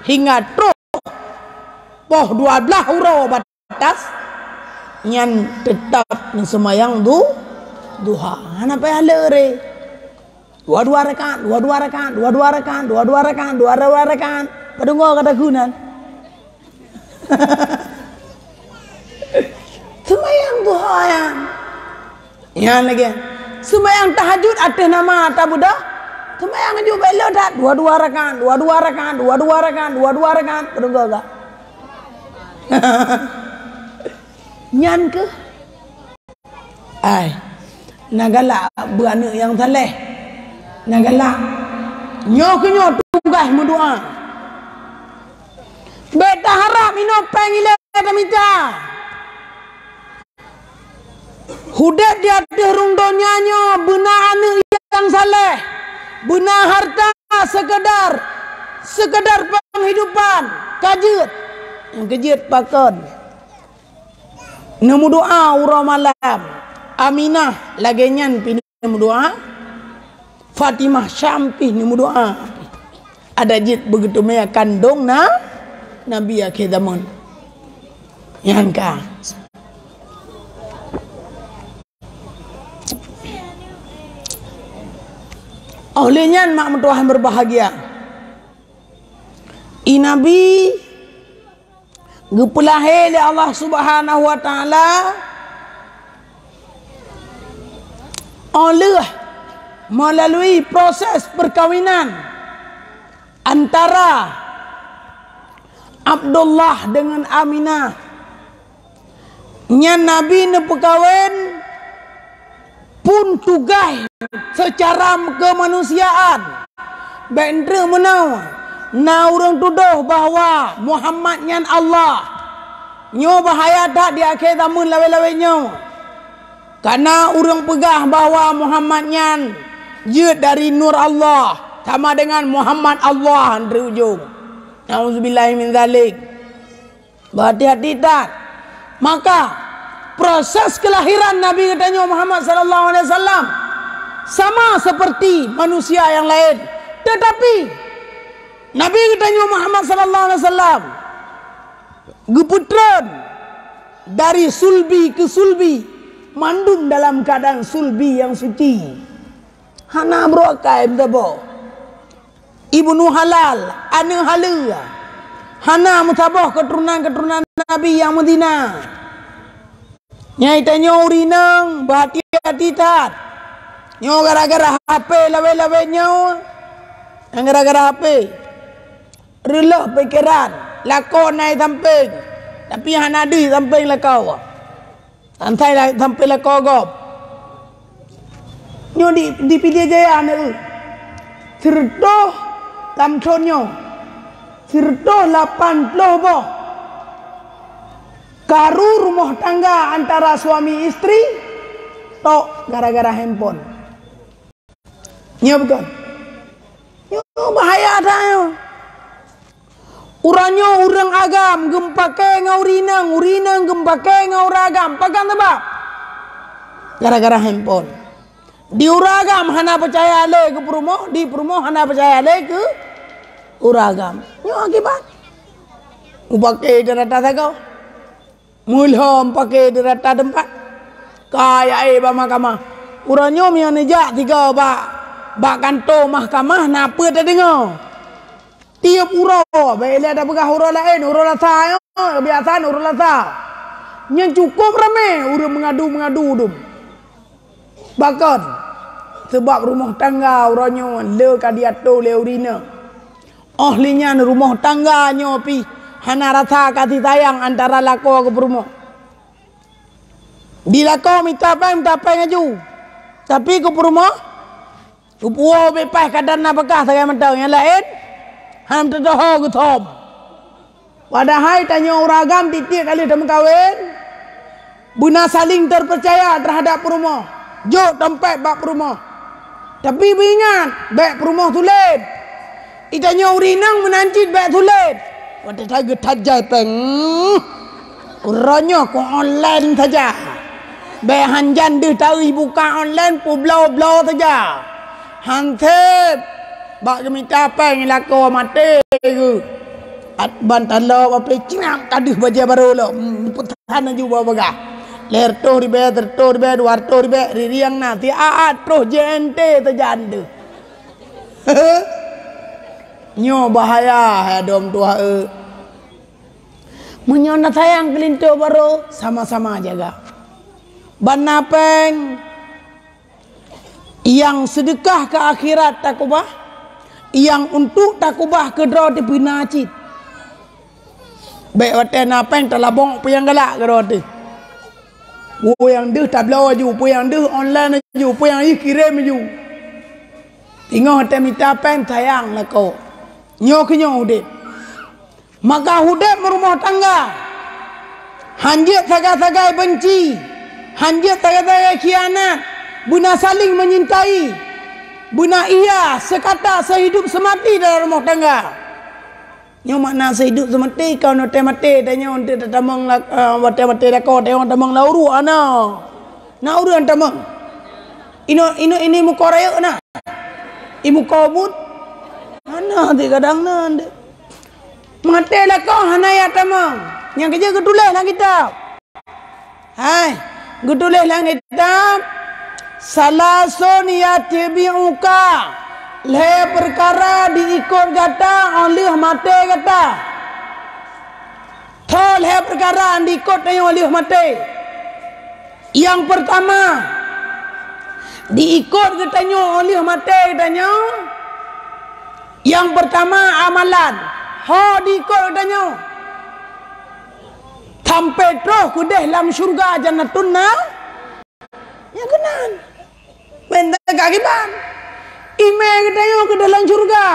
hingga troh poh dua blaih uroe batas, nyan teutab neuseumayang du-, duha. Hana payah lé. Dua-dua rakaat, dua-dua rakaat, dua-dua rakaat, dua-dua rakaat, dua-dua rakaat. Padum goe ka takheun nyan. Seumayang duha nyan. Nyan lagée. Seumayang tahajud ateueh nama ata beudôh. Seumayang aju bék le that. Dua-dua rakaat, dua-dua rakaat, dua-dua rakaat, dua-dua rakaat. Padum goe ka. Nyan keuh. Ai, na galak beu aneuëk nyang saleh. Na galak. Nyoe keuh nyoe tugaih meudoá. Bék taharab inoe péng ilée tamita. Udeb di ateueh rhueng donya nyoe beuna aneuëk nyang saleh, beuna hareuta seukeudar, seukeudar penghidupan ka jeuet. Nyang keujeuet pakon? Neumeudoá uroe malam. Aminah lagée nyan pih neumeudoá. Fatimah Syam pih neumeudoá. Adak jeuet beugeuteumé kandong na, Nabi akhé zaman. Nyan ka. Óh lheueh nyan, mak meutuah berbahagia, i Nabi geupeulahé lé Allah Subhanahu wa Taala óh lheueh melalui proses perkawinan antara Abdullah dengan Aminah. Nyan Nabi neupeukawen pun tugaih seucara keumanusiaan. Bék treuk meunoe na ureuëng tudoh bahwa Muhammad nyan Allah. Nyoe bahaya that di akhé zaman lawét-lawét nyoe. Kana ureuëng peugah bahwa Muhammad nyan jeuet dari nur Allah, sama dengan Muhammad Allah di ujong. Nauzubillahi min zalik. Berhati-hati that. Maka proses kelahiran Nabi geutanyoe Muhammad sallallahu alaihi wasallam sama seperti manusia yang lain. Tetapi Nabi geutanyoe Muhammad sallallahu alaihi wasallam geupeutreun dari sulbi ke sulbi, mandum dalam keadaan sulbi yang suci. Hana brok kai meusaboh. Ibnu halal, aneuëk haleue. Hana meusaboh keuturonan-keuturonan Nabi nyang meuzina. Nyai tanyoe ureuëng inong, beuhati-hati that. Nyoe gara-gara H P lawét-lawét nyoe. Nyang gara-gara H P. Reuloh pikeran, lakoe na i sampéng, tapi hana deuh i sampéng lakoe. Santai la-, sampéng lakoe gob. Nyoe di, di Pidie Jaya na, eu. Sireutôh lam thon nyoe, sireutôh lapan ploh boh karu rumoh tangga antara suami istri tok gara-gara handphone. Nyoe bukan? Nyoe bahaya that nyoe. Uroe nyoe ureuëng agam geumeupaké ngon ureuëng inong, ureuëng inong geumeupaké ngon ureuëng agam. Pakon sabab? Gara-gara handphone. Di ureuëng agam hana peucaya lé keu peurumoh, di peurumoh hana peucaya lé keu ureuëng agam. Nyoe akibat. Mupaké di rata sagoe. Meulhom paké di rata teumpat. Ka jak éh bak mahkamah. Uroe nyoe meunyoe neujak sigoe bak, bak kantô mahkamah, na peue tadeungoe. Tiep uroe, bék lé tapeugah uroe laén, uroe Lasa nyoe, kebiasaan uroe Lasa. Nyan cukôp ramé ureuëng meungadu-meungadu dum. Pakon? Sabab rumoh tangga uroe nyoe le ka diatur lé ureuëng inong. Óh lheueh nyan rumoh tangga nyoe pih hana rasa kasih sayang antara lakoe keu peurumoh. Di lakoe mita péng, mita péng laju. Tapi keu peurumoh, geupuwoe beupaih kadang na beukah sagai mantong, nyang laén hana meututoe geuthom. Padahai tanyoe ureuëng agam tieb-tieb kali tameukawen, beuna saling terpeucaya terhadap peurumoh. Jok dompet bak peurumoh. Tapi beuingat, bék peurumoh sulet. Di tanyoe ureuëng inong meunan cit bék sulet. Watée that geutajai péng, uroe nyoe ku online saja. Bék hanjan deuh taeu buka online, peubloe-bloe saja. Hanseb bak geumita péng lakoe maté geuh. At ban talo bapé cinam ka deuh bajée barô lom. Hmm, peutan laju bak bagah. Lhée reutôh ribée, teureutôh ribée, dua reutôh ribée, ririang na, siat-at troh J N T teujan deuh. Nyoe bahaya, hai dom tuha, eu. Meunyoe na sayang keu linto barô, sama-sama jaga. Ban na péng, nyang seudeukah keu akhirat takubah, nyang untuk takubah keu droe teuh pih na cit. Bék watée na péng talabong peue nyang galak keu droe teuh. Peue nyang deuh tabloe laju, peue nyang deuh online laju, peue nyang jih kirém laju. Teungoh watée mita péng sayang lakoe. Nyoe keuh nyoe udeb. Maka udeb meurumoh tangga, hanjeuet sagai-sagai beunci, hanjeuet sagai-sagai khianat, beuna saling menyintai, beuna iya seukata seuhidup seumati dalam rumoh tangga. Nyoe makna seuhidup seumati, kon watée maté tanyoe eunteuk tatamong la-, eh, watée maté lakoe tanyoe tamong lam uruek hana. Na ureuëng tamong. Inoe, inoe, ini muka rayeuk na. I muka buet. Hana, ti kadang na. Maté lakoe hana ya tamong. Nyang keujeuet geutuléh lam kitab. Hai, geutuléh lam kitab, "Salasun yatbi'uka." Lhée peukara diikot gata óh lheueh maté gata. Tho lhée peukara diikot tanyoe óh lheueh maté. Nyang peurtama, diikot geutanyoe óh lheueh maté geutanyoe. Nyang peurtama amalan, ho diikot geutanyoe. Sampai troh keudeh lam syeuruga Jannatun Na-, nyang keunan. Meuntang ka kiban. Imé geutanyoe keudeh lam syeuruga.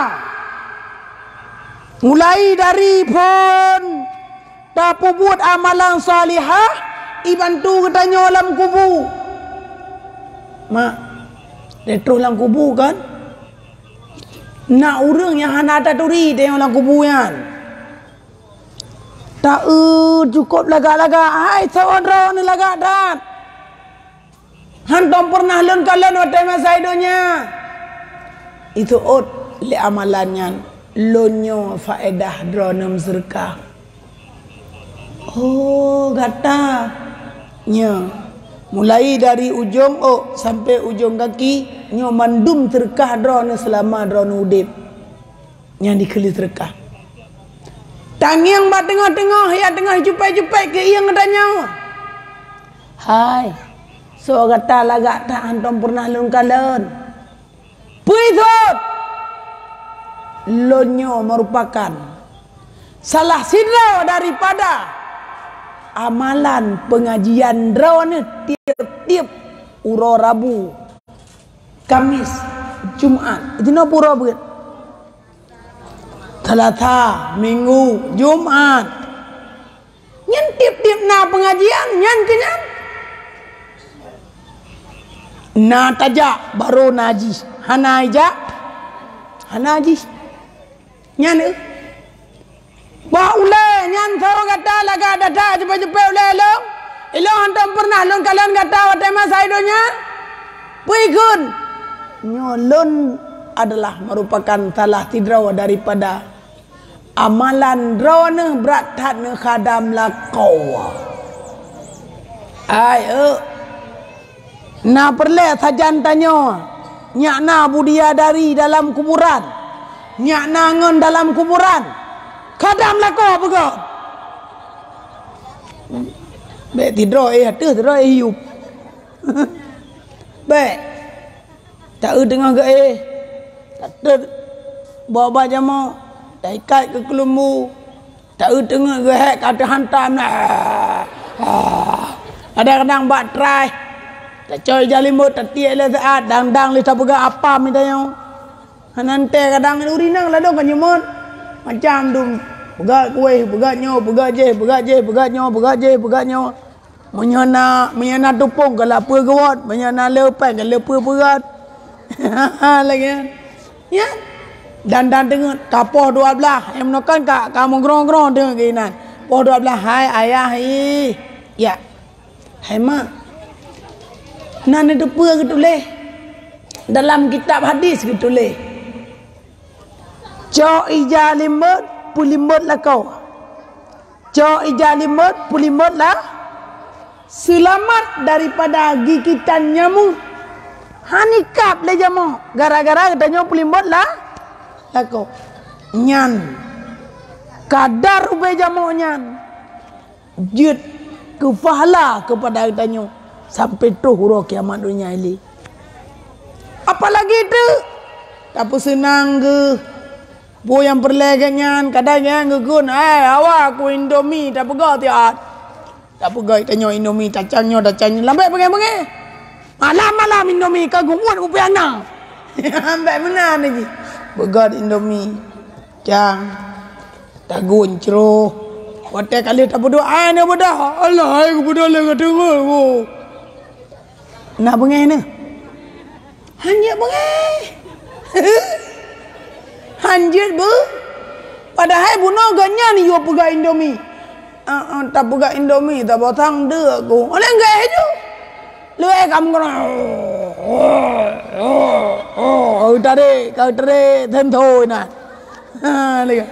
Mulai dari phon tapeubuet amalan salihah, ibantu geutanyoe lam kubu. Mak, troh lam kubu kan? Na ureuëng nyang hana taturi tanyoe lam kubu nyan. Taeu cukôp lagak-lagak, hai soe droeneuh lagak that. Hántom peureunah lôn kalon watée masa i donya. Iseuôt lé amalan nyan, lôn nyoe faedah droeneuh meuseudeukah. Oh, gata. Nyoe, mulai dari ujong ôk sampai ujong gaki, nyoe mandum seudeukah droeneuh seulama droeneuh udeb. Nyang dikheun lé seudeukah. Tangieng bak teungoh-teungoh, ya teungoh jipék-jipék keu ieng geutanyoe. Hai, soe gata lagak that hántom peureunah lôn kalon. Peue seuôt? Lôn nyoe meurupakan salah sidroe daripada amalan peungajian droeneuh tieb-tieb uroe Rabu, Kamis, Jumat. Jinoe pura beuet. Seulasa, Minggu, Jumat. Nyan tieb-tieb na peungajian, nyan keu nyan. Na tajak, barô na jih. Hana ijak, hana jih. Nyan, eh. Bah ulée nyan soe gata lagak that-that jipék-jipék ulée lôn. Ilôn hántom peureunah lôn kalon gata watée masa i donya. Peue kheun? Nyoe lôn adalah meurupakan salah sidroe daripada amalan droeneuh brat that neukhadam lakoe. Ai, eu. Na peureulée sajan tanyoe, nyak na bidadari dalam kuburan, nyak na ngon dalam kuburan, khadam lakoe peugah. Bék tidroe éh ateueh, tidroe éh yup. Bék. Taeu teungoh geuéh, tatot bak-bak jamok, taikat keu keulumbu, taeu teungeut geuhék ka teuhantam. Kadang-kadang bak trai, tacok ija limbot, tatiek lé siat, dang-dang lé tapeugah apam tanyoe. Hana teuntée kadang ureueng inong ladôm ka nyumet. Macam dum, peugah kueh, peugah nyoe, peugah jéh, peugah jéh, peugah nyoe, peugah jéh, peugah nyoe. Meunyoe na, meunyoe na tupông ka lapeue geuwot, meunyoe na leupeng ka lapeue peurot. Lagée nyan. Ya. Dan, dan teungeut ka poh dua blaih, nyang meunoe kan ka, ka meugrong-grong teungeut keunan. Poh dua blaih, hai ayah ih. Ya. Hai mak. Na neuteupeue geutuléh. Dalam kitab hadis geutuléh. Cok ija limbot, peulimbot lakoe. Cok ija limbot, peulimbot la-, seulamat daripada gigitan nyamuk. Hana ikab lé jamok, gara-gara geutanyoe peulimbot la-, lakoe. Nyan, kadar ubé jamok nyan jeuet keu pahala keupada geutanyoe sampai troh uroe kiamat donya ilée. Apalagi teuk tapeuseunang geuh. Peue nyang peureulée gét nyan, kadang nyan geukheun, "Hai, awa ku Indomie tapeugah tiat." Tapeugah tanyoe Indomie tacang nyoe, tacang nyoe, lambek beungéh-beungéh. Malam-malam Indomie ka geuwot u piana. Ambek meunan lagi. Peugah Indomie. Cang. Lagun cro. Watèe ka lheueh tapeuduek, ai na beudah. Alah, ai geubeudôh lé ka teungeut. Na beungéh na. Han jeuet beungéh. Han jeuet beu. Padahai bunoe gobnyan yue peugah Indomie. Ah, ah, tapeugah Indomie, tabosang deuk ku. Oleh enggak ju. Leueh kamoe kena. Oh, oh, oh, tadi, kau tadi, tentu na. Ha, lihat.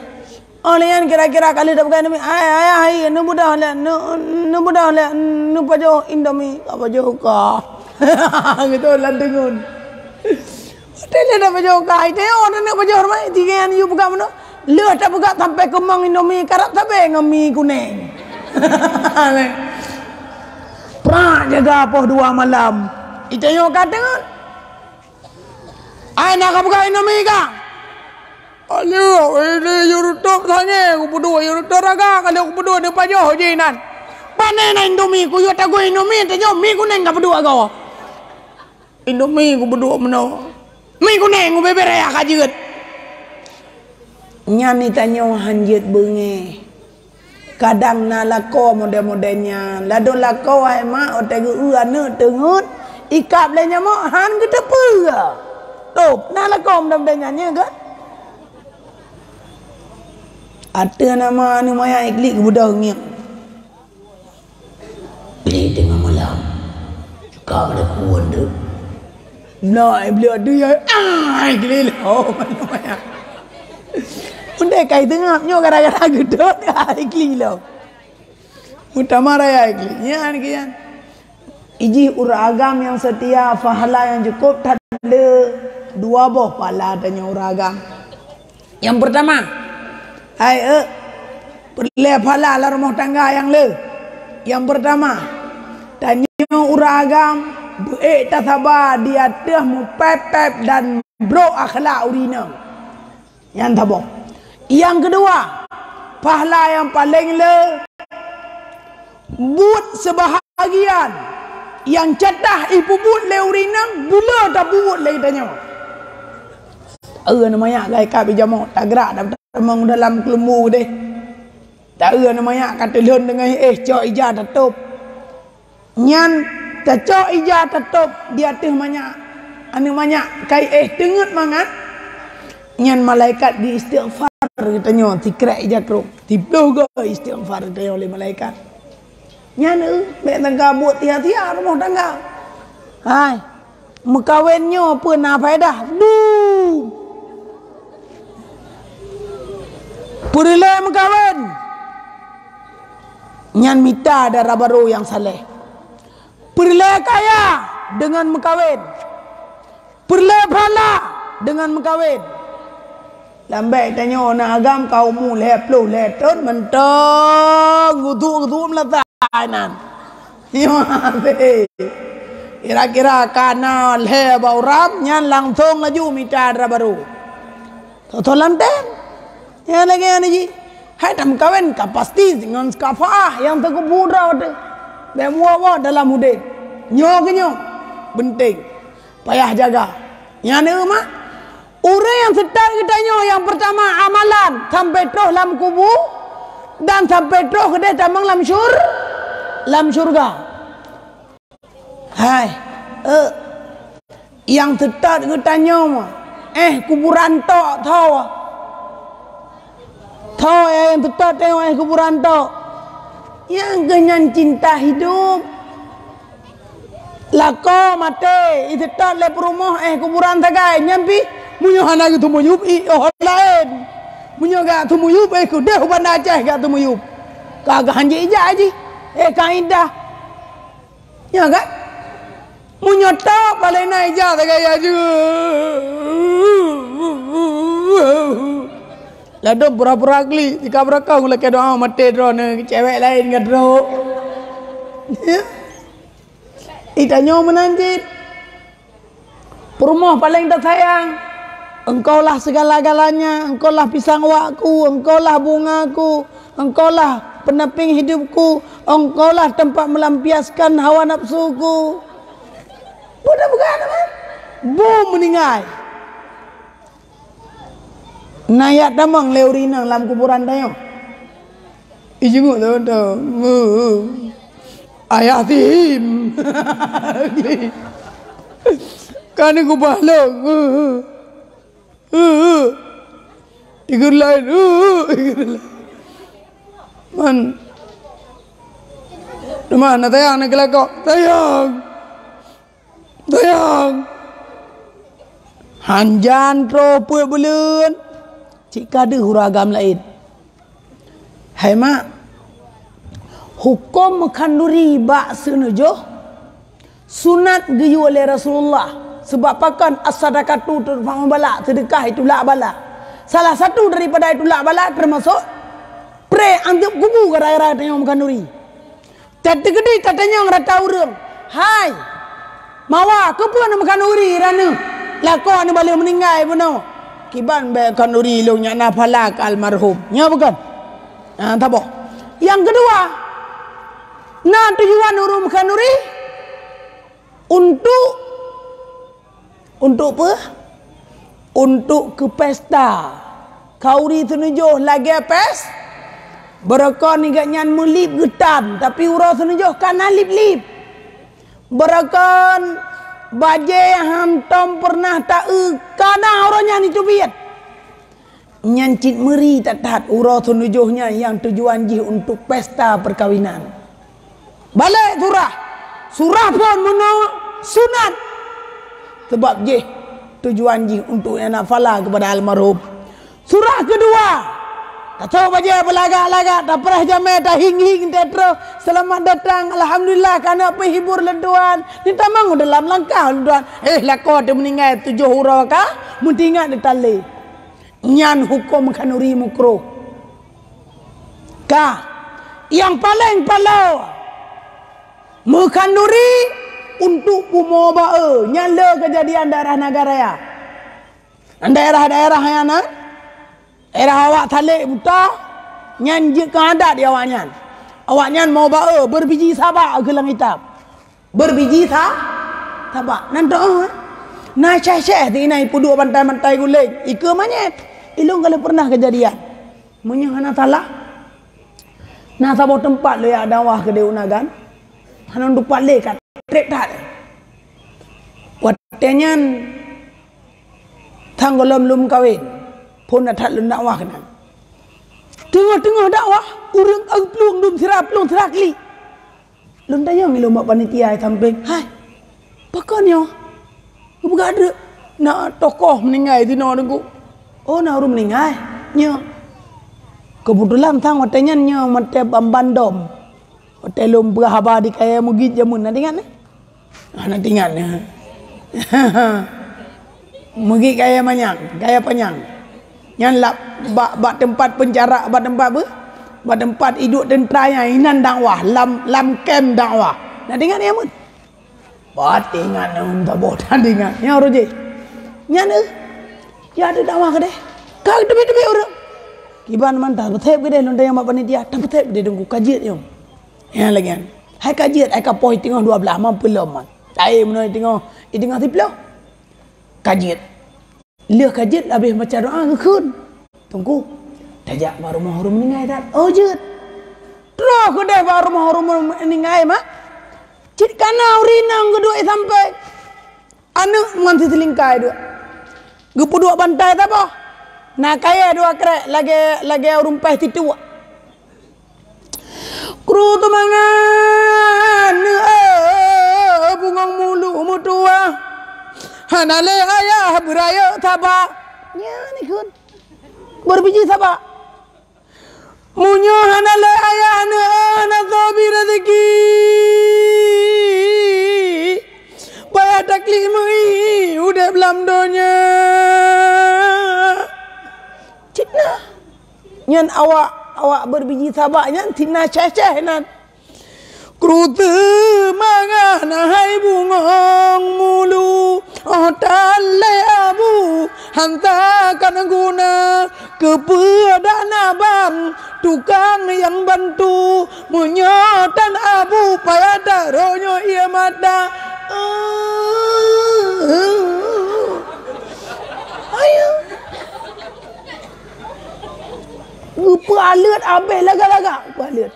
Oh, lé nyan kira-kira ka lheueh tapeugah Indomie, "Ai, ayah, ai, neubeudôh lé, neu-, neubeudôh lé, neupajoh Indomie, ka pajoh ka." Gitu, lam teungeut. Watèe lheueh tapajoh ka, iteuh, oh, neuk pajoh rumah, tiga nyan yue peugah meunoe. Lheueh tapeugah sampai keumong Indomie, karab sabe ngon mi kuneng. Prak jaga poh dua malam. Iteuh ka teungeut. Ai, na ka peugah Indomie ka? Aduh, ini YouTube sange, kupeuduek YouTube raga, kalau kupeuduek neupajoh ji nan. Pane na Indomie, kuyue tagoe Indomie, tanyoe mi kuneng ka peuduek agoe. Indomie kupeuduek meunoe. Mi kuneng kubeubaih raya ka jeuet. Nyan ni tanyoe han jeuet beungéh. Kadang na lakoe model-model nyan. Ladôm lakoe hai mak, watèe geu-eu aneuk teungeut, ikab lé nyamok, han geuteupeue. Tôb, na lakoe model-model nyan, nya kan? Ateueh nama aneuk manyang iklik geubeudôh ngieng. Beli tengah malam. Ka pada kuon tu. Nah, beli ada ya. Ah, iklik lah. Oh, mana-mana. Undai kai tengah nyoe gara-gara gedot, ai kli lom. Meutamah raya ai kli. Nyan, nyan. Ijih ureueng agam nyang seutia, pahala nyang cukôp that le dua boh pahala tanyoe ureueng agam. Nyang peurtama, hai, eh, peureulèe pahala lam rumoh tangga nyang le. Nyang peurtama, tanyoe ureueng agam beu-ék tasaba di ateueh meupép-pép dan brok akhlak ureueng inong. Nyan saboh. Nyang keudua, pahala nyang paleng le, buet seubahagian nyang catah ipeubuet lé ureueng inong, buleue tapeubuet lé geutanyoe. Taeu aneuk manyak geuh ka bijamok, tagrak tamong dalam keuleumbô deh. Taeu aneuk manyak ka teulhon deungon éh, cok ija tatôb. Nyan tacok ija tatôb di ateueh manyak. Aneuk manyak kai éh teungeut mangat. Nyan malaikat geuistighfar geutanyoe, sikrek ija trok. Siploh goe istighfar geutanyoe lé malaikat. Nyan, eh, bèk tangka buet sia-sia rumoh tangga. Hai. Meukawen nyoe peue na faedah? Du! Peureulèe meukawen, nyan mita dara barô nyang saleh. Peureulèe kaya deungon meukawen. Peureulèe pahala deungon meukawen. Lam bèk tanyoe na agam ka umu lhèe ploh lhèe thôn mantong geuduek-geuduek meulasai nan. Nyoe hase. Kira-kira ka na lhèe bak uram nyan langsong laju mita dara barô. Toto lantén. Nyan lagèe nyan jih. Hai tameukawen ka pasti ngon seukafaah nyang teukubu droe teuh. Bèk muwoe-woe dalam udeb. Nyoe keuh nyoe. Penting. Payah jaga. Nyan eu mak. Ureueng nyang seutôt geutanyoe nyang peurtama amalan sampai troh lam kubu dan sampai troh keudeh tamong lam syur-, lam syurga. Hai, eh, nyang seutôt geutanyoe, eh, kuburan tok tho. Tho nyang seutôt tanyoe, eh, kuburan tok. Nyang keuh nyan cinta hidup. Lakoe maté, iseutôt lé peurumoh, eh, kuburan sagai. Nyan pih, meunyoe hana geuteumiyueb, i, oh, laén. Meunyoe geuteumiyueb, eh, keudeh u Banda Aceh geuteumiyueb. Ka geuhanjeuet ija jih, eh, ka idah. Nyo kan? Meunyoe tok, paléng na ija sagai aju. Ladôm pura-pura klik, tika beurakong lakèe doa maté droeneuh, cewek laén ka trok. Ya. Itanyoe meunan cit. Peurumoh paleng tasayang, engkaulah segala-galanya, engkaulah pisang wakku, engkaulah bungaku, engkaulah pendamping hidupku, engkaulah tempat melampiaskan hawa nafsuku. Budak bukan apa? Bu meninggai. Na jak tamong lé ureueng inong lam kuburan tanyoe. Ijingeuk tahu-tahu. Ayah Sim. Kan aku balong. Ikut lain. Man. Teuma na tayang na keulakok. Tayang. Tayang. Hanjan troh peuet buleuen. Cit ka deuh ureueng agam laén. Hai mak, huköm meukhanduri bak seuneujôh sunat geuyue lé Rasulullah. Seubab pakon, as-sadaqatu tudfa'u bala, seudeukah itulak bala. Salah satu daripada itulak bala teumasok pré anteuk kubu gara-gara tanyoe meukhanduri. Tateukeudi tatanyong rata ureueng, "Hai, Mawa, keupeue neumeukhanduri raneuk? Lakoe neubaleh meuninggai bunoe." Kiban bék khanduri lôn nyak na phala keu almarhum. Nyoe bukon? Ah, taboh. Nyang keudua, na tujuan ureueng meukhanduri untuk Untuk peue? Untuk keu pesta. Khanduri seuneujôh lagée pes, beureukan nigak nyan meulip geutam, tapi uroe seuneujôh ka na lip-lip. Beureukan bajée hantom peureunah taeu, ka na uroe nyan jiteubiet. Nyan cit meuri that-that uroe seuneujôh nyan nyang tujuan jih untuk pesta peukawinan. Balek surah. Surah phon meunoe sunat. Sabab jih tujuan jih untuk nyang na phala keupada almarhum. Surah keudua. Tasoe bajée beulagak-lagak, tapreh jamé, tahing-hing, tatroh, "Selamat datang, alhamdulillah, ka na peuhibur lé Tuhan." Ni tamong dalam langkah lé Tuhan. Eh, lakoe teuh meuninggai tujoh uroe ka, meutingat di tali. Nyan huköm khanduri mukroh. Ka, nyang paleng paloe, meukhanduri untuk bumoe ba-e, nyan le keujadian daerah Nagan Raya. Daerah-daerah nyan na, daerah awak Salek buta, nyan jeuet keu adat di awaknyan. Awaknyan mo ba-e, beubiji sabak keu lam kitab. Beubiji sa-, sabak. Nan toh, eh? Na syeh-syeh di inan ipeuduek bantai-bantai guleng. Ikeue manyét. Ilôn ka lheueh peureunah keujadian. Meunyoe hana salah, na saboh teumpat lôn jak dakwah keudeh u Nagan. Hana teumpat lé ka treb that. Watée nyan, sang gohlom lôn meukawen, phon that lôn dakwah keunan. Teungoh-teungoh dakwah, ureuëng ka geuplueng dum sira plueng sira klik. Lôn tanyong ilôn bak panitia sampéng, "Hai, pakon nyoe? Geupeugah deuek na tokoh meuninggai sinoe Teungku." "Oh, na ureuëng meuninggai?" "Nyoe." Keubeutulan sang watée nyan nyoe watée ban-ban dom. Watée lôn peugah haba di Kayèe Meugit jameun, na teuingat, eh? Ah, na teuingat, eh? Meugit Kayèe Manyang, Kayèe Panyang. Nyan lam, bak, bak teumpat peunjara, bak teumpat beu-, bak teumpat iduek teuntra nyan, inan dakwah, lam, lam kem dakwah. Na teuingat nyan, Mut? Bah teuingat, na, taboh, na teuingat. Nyan uroe jih. Nyan, eh, ya, ada dakwah keudeh. Ka teubiet-teubiet ureuëng. Kiban man tapeusép keudeh, lôn tanyong bak panitia, tapeusép keudeh Teungku, ka jeuet nyoe. Nyan lagée nyan. Hai ka jeuet, hai ka poh teungoh dua blaih, man peulom man. Tae meunoe teungoh, teungoh siplôh. Ka jeuet. Lheueh ka jeuet, habéh baca doa, geukheun. "Teungku, tajak bak rumoh ureuëng meuninggai that." "Oh, jeuet." Troh keudeh bak rumoh ureuëng meuninggai, mak. Cit ka na ureuëng inong geuduek sampéng. Aneuëk ngon siteulingkai duek. Geupeuduek bantai saboh. Na kayèe dua krek lagée, lagée ureuëng paih situek. Kru teumangat, eh, bungong mulu meutuwah. Hana lé ayah beurayeuk saba. Nyan ikheun. Beubiji saba. Meunyoe hana lé ayah neueh, hana soe bi raseuki, payah taklik meu-ié udeb lam donya. Cit na. Nyan awak, awak beubiji saba nyan cit na syeh-syeh nan. Kru teumangat hai bungong mulu, oh tan lé abu, hantakan guna, keupeue dak na ban tukang nyang bantu, meunyoe tan abu payah taroe nyoe ié mata. Ayo. Geupeu Paleuet abéh laga-laga, paleuet.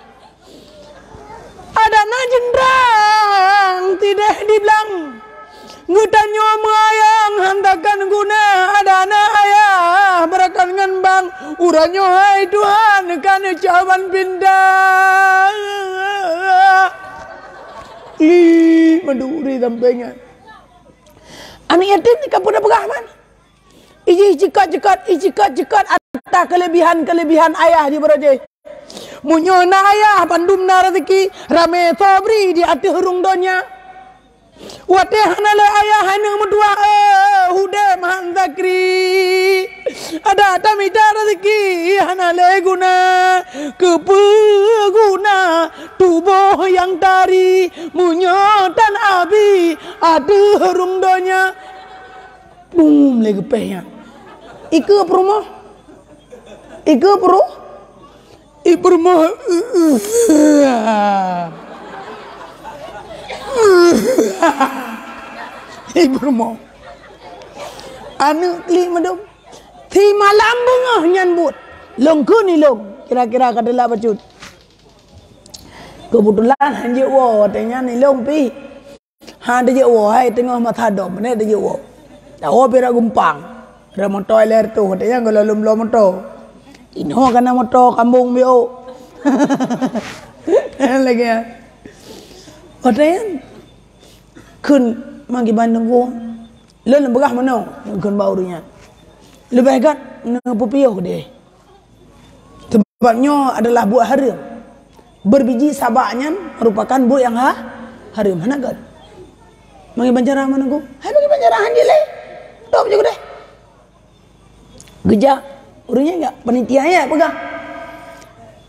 Adak na jeundrang tideh di blang. Geutanyoe meuayang hantakan guna, adak na ayah beurakan ngon bang. Uroe nyoe hai Tuhan ka neucawan pinda. Li meuduri sampai nyan. Aneuk yatim ni ka peugah-peugah man. Ijih jikot-jikot, ijikot-jikot ata keulebihan-keulebihan ayah jih baroe jih. Meunyoe na ayah, bandum na raseuki, ramé sobri di ateueh rhueng donya. Watée hana lé ayah, aneuk meutuah, eh, udeb han sakri. Adak tamita raseuki hana lé guna, keupeue guna tuboh nyang tari, meunyoe tan abi ateueh rhueng donya. Bum lé geupéh nyan. Ikeue peurumoh. Ikeue peuru-, i peurumoh. I peurumoh. Aneuk klik meudum. Si malam beungoh nyan buet. Lôn kheun ilôn. Kira-kira ka teulak bacut. Keubeutulan hanjeuet woe, watée nyan ilôn pih. Ha, teujeuet woe, hai teungoh masa dom, meunan teujeuet woe. Tawoe pih rot gumpang. Rot moto lhèe reutôh, watée nyan gohlom bloe moto. Inoe ka na moto kambong biôk. Lagée nyan. Watée nyan, kheun magi bandum ku. Lôn peugah meunoe, kheun bak ureuëng nyan. Leubeh gét neupeupiôh deh. Sebab nyoe adalah buet hareuem. Berbiji sabak nyan merupakan buet nyang ha-, hareuem. Hana gét. Magi bancara meunan ku. Hai magi bancara han jilé. Top je deh. Geujak. Ureuëng nyan jak panitia nyan peugah.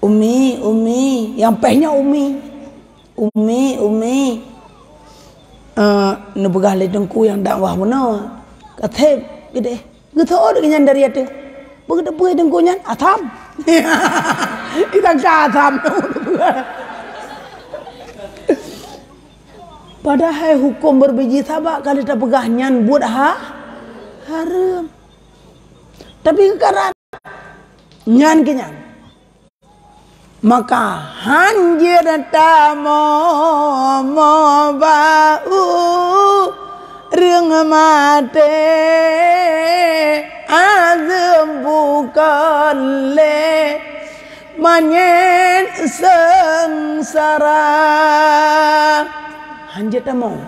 Umi, umi. Nyang péh nyoe umi. Umi, umi. Eh, neupeugah lé teungku nyang dakwah bunoe. Ka thèb, geudeh. Geuteuôt geuh nyan dari ateueh. Beugeuteupeu teungku nyan, asam. Disangka asam. Padahai huköm berbiji sabak ka lheueh tapeugah nyan buet ha-, hareuem. Tapi keukarat nyan keu nyan. Maka han jeuet tamoe-moe bak ureuëng maté, azeuem bukon lé manyét seungsara. Han jeuet tamoe.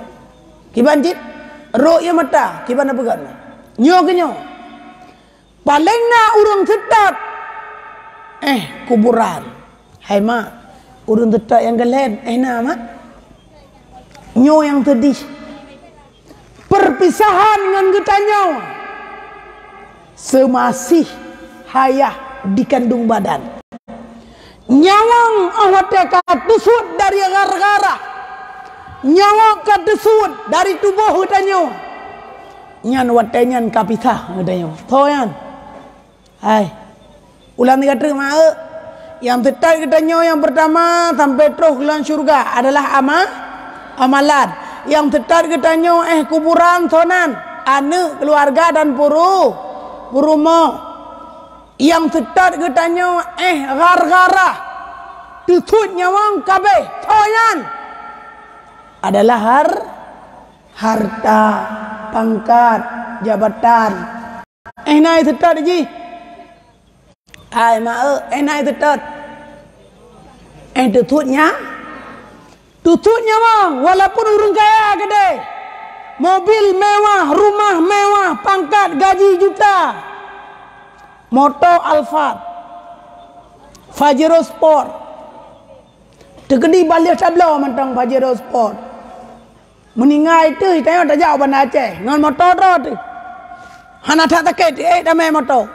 Kiban cit, rhot ie mata, kiban na peugah nyoe. Nyoe keu nyoe. Paleng na ureuëng seutôt, eh, kuburan. Hai mak, ureuëng seutôt nyang keu lhèe, eh, na mak. Nyoe nyang seudeh. Perpisahan ngon geutanyoe seumasih hayah di kandung badan. Nyawöng óh watée ka teusuet dari gara-gara, nyawöng ka teusuet dari tuboh geutanyoe, nyan watée nyan ka pisah geutanyoe. Tho nyan. Hai. Ulang tiga treuk meu'eu. Nyang seutôt geutanyoe nyang peurtama sampai troh keu lam syeuruga adalah ama-, amalan. Nyang seutôt geutanyoe éh kuburan sonan, aneuk, keuluwarga dan puru-, purumoh. Nyang seutôt geutanyoe éh gara-gara teusuet nyawöng kabeh, soe nyan? Adalah har-, harta, pangkat, jabatan. Éh na nyang seutôt jih? Hai meu'eu, éh na nyang seutôt? Éh teusuet nya? Teusuet nyawöng, walaupun ureuëng kaya keudeh. Mobil mewah, rumah mewah, pangkat gaji juta. Moto Alphard. Pajero Sport. Teukeudi bak lheueh tabloe mantong Pajero Sport. Meuninggai teuh, tanyoe tajak u Banda Aceh ngon moto droe teuh. Hana that sakét, ék tamé moto.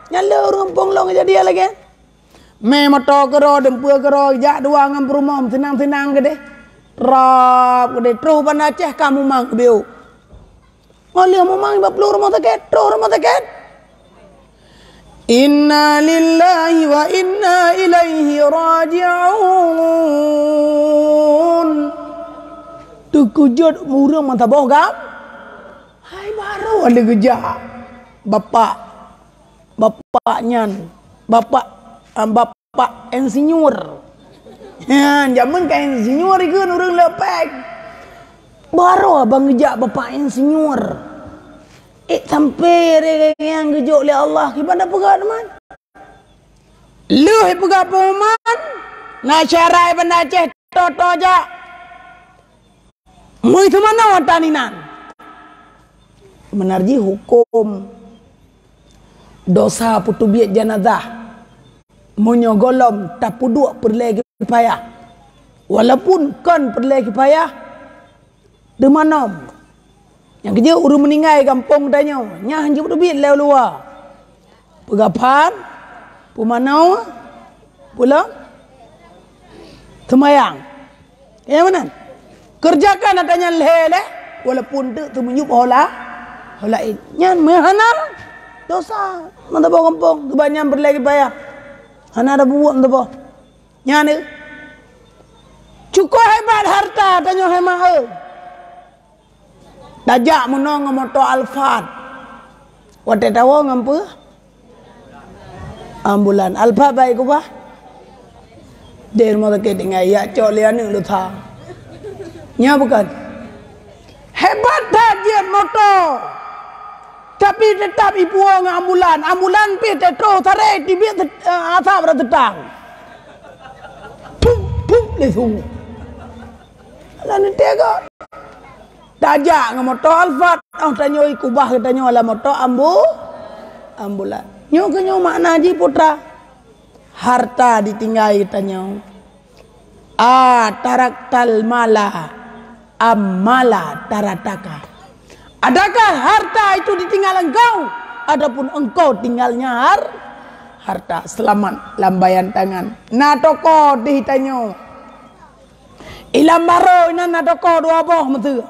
Nyan le ureuëng gampông lôn jadi lagée. Mé moto keudroe, deumpue keudroe, jak dua ngon peurumoh, sinang-sinang keudeh. Rab keudeh, troh Banda Aceh ka mumang keubiôk. Ngon lheueh mumang lima ploh rumoh sakét, troh rumoh sakét. Inna lillahi wa inna ilaihi raji'un. Teukeujot ureuëng meusaboh gam. Hai barô lé geujak. Bapak, bapak nyan, bapak, ah, bapak bapak insinyur. Ha, jameun ka insinyur ikheun ureuëng le péng. Baroe abang geujak bapak insinyur. Eh, sampai hari nyang geujok lé Allah, kiban peugah teuma. Lheueh peugah pengumuman, na syedara Banda Aceh toto jak. Meuteumanoe ata inan. Meunan jih huköm dosa peuteubiet janazah. Meunyoe gohlom tapeuduek peureulée kifayah, walaupun kon peureulée kifayah, teuma nom. Nyang keujeuet ureuëng meuninggai gampông tanyoe, nyan hana jeuet teubiet lé luwa. Peugaphan, peumanoe, peulom, seumayang. Nyang meunan. Keureujakan ata nyan lhée-lhée, walaupun teuk teumiyueb hola, hola in. Nyan meuhana dosa. Mantong gampông, teuma nyan peureulée kifayah. Hana ada bubuet mantong. Nyan, eh. Cukup hebat harta tanyoe hemat, eh. Tajak meunoe ngon moto Alphard. Watée tawoe ngon peue? Ambulan. Alphard baik kubah. Di rumah sakit tinggai, ya cok lé aneuk lu tha. Nya bukan. Hebat that jeuet moto. Tapi tetap ipuwoe ngon ambulan. Ambulan pih teutroh taré tibiet, eh, asap rot teutang. Pum, pum, lé su. Lah nanti agak. Tajak ngon moto Alphard, oh, tanyoe ikubah geutanyoe lam moto ambu-, ambulan. Nyoe keuh nyoe makna jih putra. Harta ditinggai geutanyoe. A taraktal mala am mala tarataka. Adakah harta itu ditinggal engkau ataupun engkau tinggalnya har-, harta? Selamat lam bayan tangan. Na toko di tanyoe. I Lambaro inan na toko dua boh meuteue.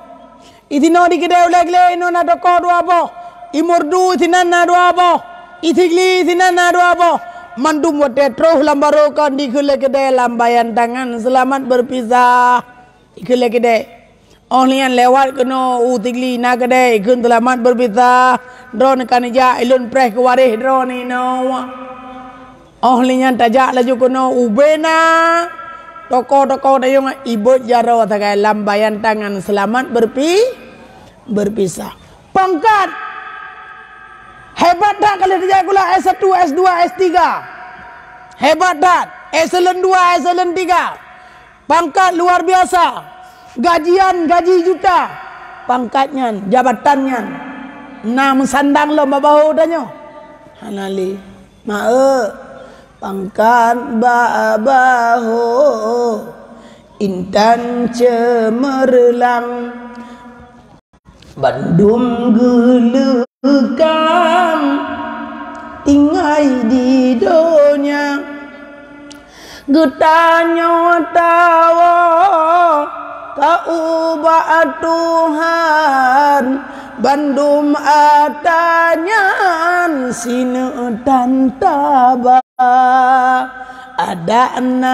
I sinoe di keudée ulée glé inoe na toko dua boh. I Murdu sinan na dua boh. I Sigli sinan na dua boh. Mandum watée troh Lambaro kon dikheun lé keudée lam bayan tangan, "Selamat berpisah." Dikheun lé keudée. Óh lheueh nyan lewat keunoe u Sigli na keudée, dikheun, "Selamat berpisah. Droeneuh ka neujak, ulôn preh keu waréh droeneuh inoe." Óh lheueh nyan tajak laju keunoe ubé na toko-toko dayong ibot jaroe sagai lam bayan tangan selamat berpi-, berpisah. Pangkat hebat that ka lheueh tajak sikula S satu, S dua, S tiga. Hebat that. Eselon dua, eselon tiga. Pangkat luar biasa. Gajian gaji juta. Pangkat nyan, jabatan nyan na meusandang lom bak bahô tanyoe? Hana lé. Ma'e, pangkat bak bahô intan ceumeureulang. Bandum geuleukam tinggai di donya. Geutanyoe tawoe ka ubak Tuhan, bandum ata nyan sineuk tan taba. Adak na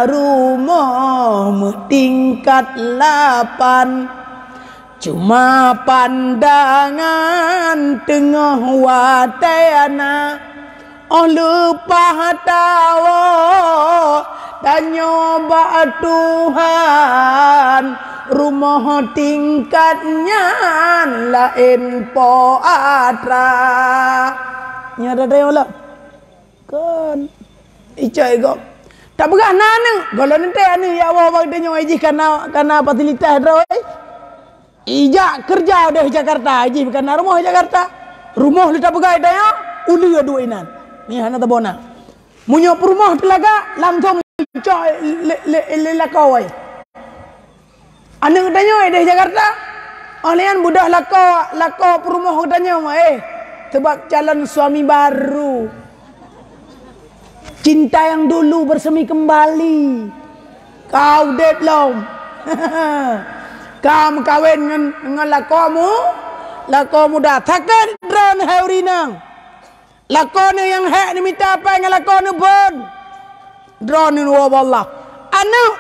rumoh meutingkat lapan, cuma pandangan teungoh watée na. Óh leupah tawoe tanyoe bak Tuhan, rumoh tingkat nyan laén po atra. Nyoe atra tanyoe lom. Kon. Icok gob. Tapeugah na aneuk, gohlom teuntée aneuk ya Allah bak tanyoe jih kana, kana fasilitas droe. Ijak keureuja udeh Jakarta, jih kana rumoh Jakarta. Rumoh lé tapeugah tanyoe, uleue duek inan. Nyan hana tabona. Meunyoe peurumoh teulaga, langsong icok lé, lé, lé lakoe. Aneuk geutanyoe di Jakarta, óh lheueh nyan beudôh lakoe, lakoe peurumoh geutanyoe, eh, seubab calon suami baru. Cinta yang dulu bersemi kembali. Ka udeb lom. Ka meukawen ngon, ngon lakoe mu-, lakoe muda. Sakét droeneuh hai ureueng inong. Lakoe neuh nyang hék neumita pai ngon lakoe neuh phon. Droeneuh neuwoe bak Allah. Aneuk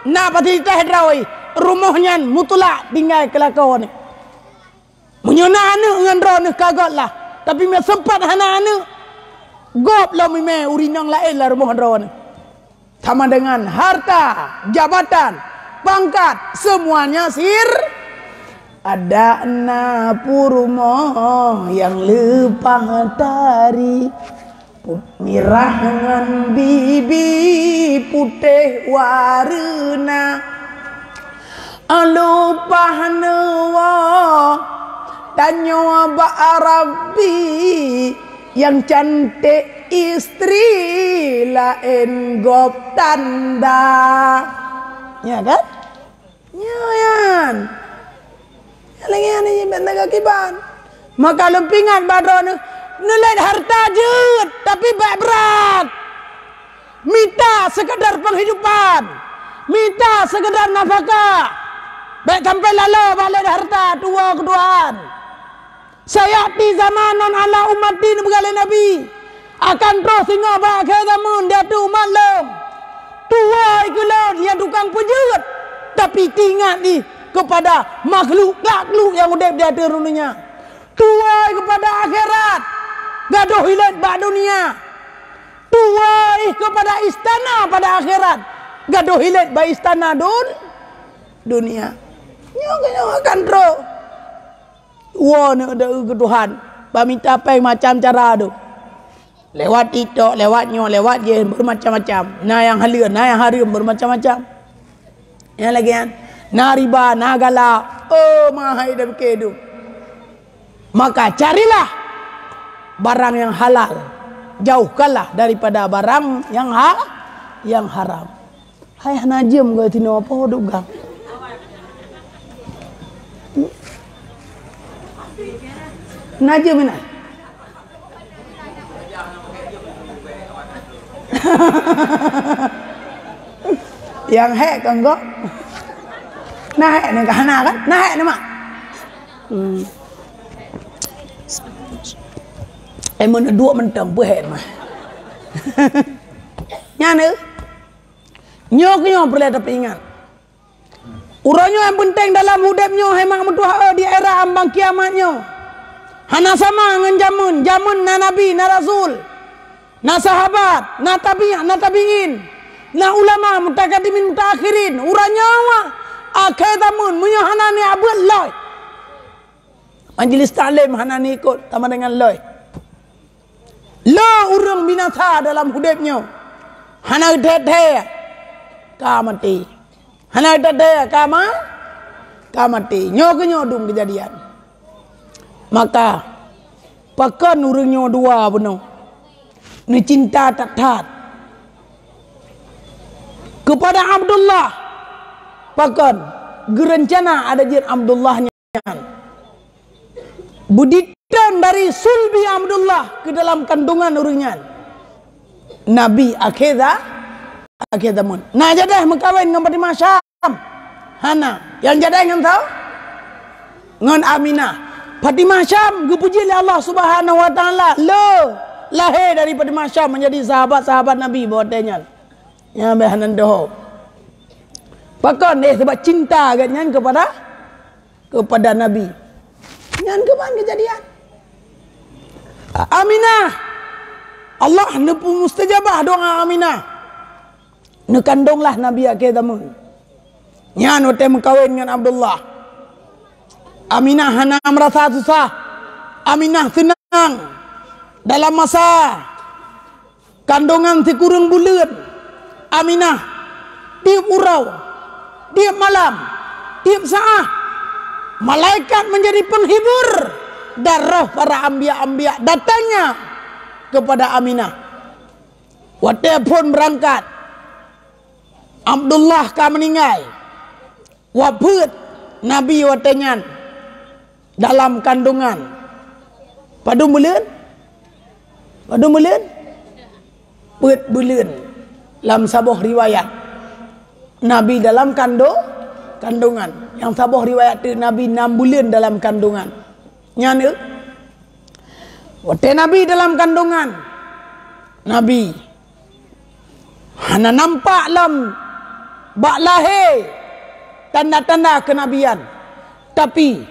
na fasilitas droe, rumoh nyan mutulak tinggai keu lakoe neuh. Meunyoe na aneuk ngon droeneuh ka göt lah, tapi meuseumpet hana aneuk, gob lom imé ureueng inong laén lam rumoh droeneuh. Sama dengan harta, jabatan, pangkat, semuanya sir. Ada na purumoh yang leupah tari, mirah ngon bibi putéh wareuna. Leupah neuwoe tanyoe bak Rabbi, nyang cantik istri laén gob tanda. Ya kan? Nyan. Nyang lagèe nyan jih bèk na geukiban. Maka lôn peuingat bak droeneuh, neulét harta jeuet, tapi bèk brat. Mita sekedar penghidupan, mita sekedar nafkah. Bèk sampai lalo bak lét harta tuwoe keutuaan. Sayati zamanun ala ummati, neupeugah lé Nabi, akan troh singoh bak akhé zameun di ateueh umat lôn. Tuwoe keu lôn nyang tukang peujeuet, tapi teuingat jih keupada makhluk-makhluk nyang udép di ateueh donya. Tuwoe keupada akhirat, gadôh ilét bak dunia. Tuwoe keupada istana pada akhirat, gadôh ilét bak istana dun-, dunia. Nyoe keuh nyoe akan troh. Woe neuk deuh keu Tuhan, bak mita péng macam cara tu. Lewat TikTok, lewat nyoe, lewat jih, bermacam-macam. Na nyang haleuen, na nyang hareuem, bermacam-macam. Nyang lagèe nyan, na riba, na galak. Oh, mahai dah pikir tu. Maka carilah barang yang halal. Jauhkanlah daripada barang yang ha-, yang haram. Hai hana jeuem geuh tinoe po dugang. Na jeuem na. Nyang hék keu gop. Na hék ni ka hana kan? Na hék ni mak. Hmm. Eh, meuneuduek mantong beuhet mah. Nyan eh. Nyoe keuh nyoe peureulèe tapeuingat. Uroe nyoe nyang peunteng dalam udép nyoe hai mak meutuah di era ambang kiamat nyoe. Hana sama ngon jameun, jameun na nabi, na rasul, na sahabat, na tabi', na tabi'in, na ulama mutakadimin mutaakhirin. Uroe nyoe akhé zameun meunyoe hana ni abeuet lôi. Majlis taklim hana ni ikot sama dengan lôi. Le ureuëng binasa dalam udép nyoe. Hana thèe-thèe ka maté. Hana thèe-thèe ka ma-, ka maté. Nyoe keuh nyoe dum keujadian. Maka pakon ureuëng nyoe dua bunoe neucinta that-that keupada Abdullah. Pakon geurencana ada jeuet Abdullah nyan. Beuditeun dari sulbi Abdullah keu dalam kandungan ureuëng nyan. Nabi akhé za-, akhé zameun. Na jadeh meukawen ngon Fatimah Syam? Hana. Nyang jadeh ngon soe? Ngon Aminah. Fatimah Syam geupuji lé Allah Subhanahu wa Taala. Le lahé dari Fatimah Syam menjadi sahabat-sahabat Nabi bak watée nyan. Nyang beh hana doho. Pakon? Eh, sebab cinta geuh nyan kepada kepada Nabi. Nyan keuban keujadian. Aminah, Allah neupeumustajabah doa Aminah. Neukandonglah Nabi akhé zameun. Nyan watée meukawen ngon Abdullah. Aminah hana meurasa susah. Aminah seunang dalam masa kandongan sikureueng buleuen, Aminah, tieb uroe, tieb malam, tieb saát, malaikat menjadi penghibur dan roh para anbiya-anbiya datangnya kepada Aminah. Watée phon beurangkat, Abdullah ka meuninggai. Wafeuet Nabi watée nyan dalam kandongan. Padum buleuen? Padum buleuen? Peuet buleuen. Lam saboh riwayat, Nabi dalam kando-, kandongan. Nyang saboh riwayat teuk Nabi nam buleuen dalam kandongan. Nyan eu, watée Nabi dalam kandongan, Nabi hana nampak lom bak lahé tanda-tanda keunabian. Tapi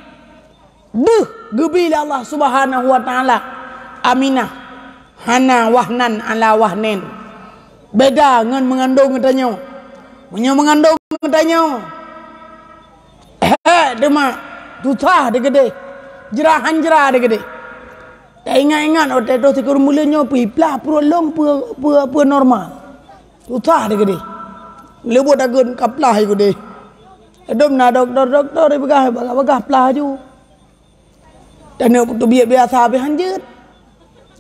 deuh geubi lé Allah Subhanahu wa Taala, Aminah hana wahnan ala wahnin. Beda ngon meungandong geutanyoe. Meunyoe meungandong geutanyoe, hék teuma, susah teukeudeh, jrah han jrah teukeudeh. Taingat-ingat watèe toh sikureueng buleuen nyoe peue iplah pruet lôn peue, peue, peue normal. Susah teukeudeh. Leubeh takheun ka plah i keudeh. Ladôm na dokto-dokto jipeugah bagah-bagah plah aju. Dan neuk teubiet biasa pih han jeuet.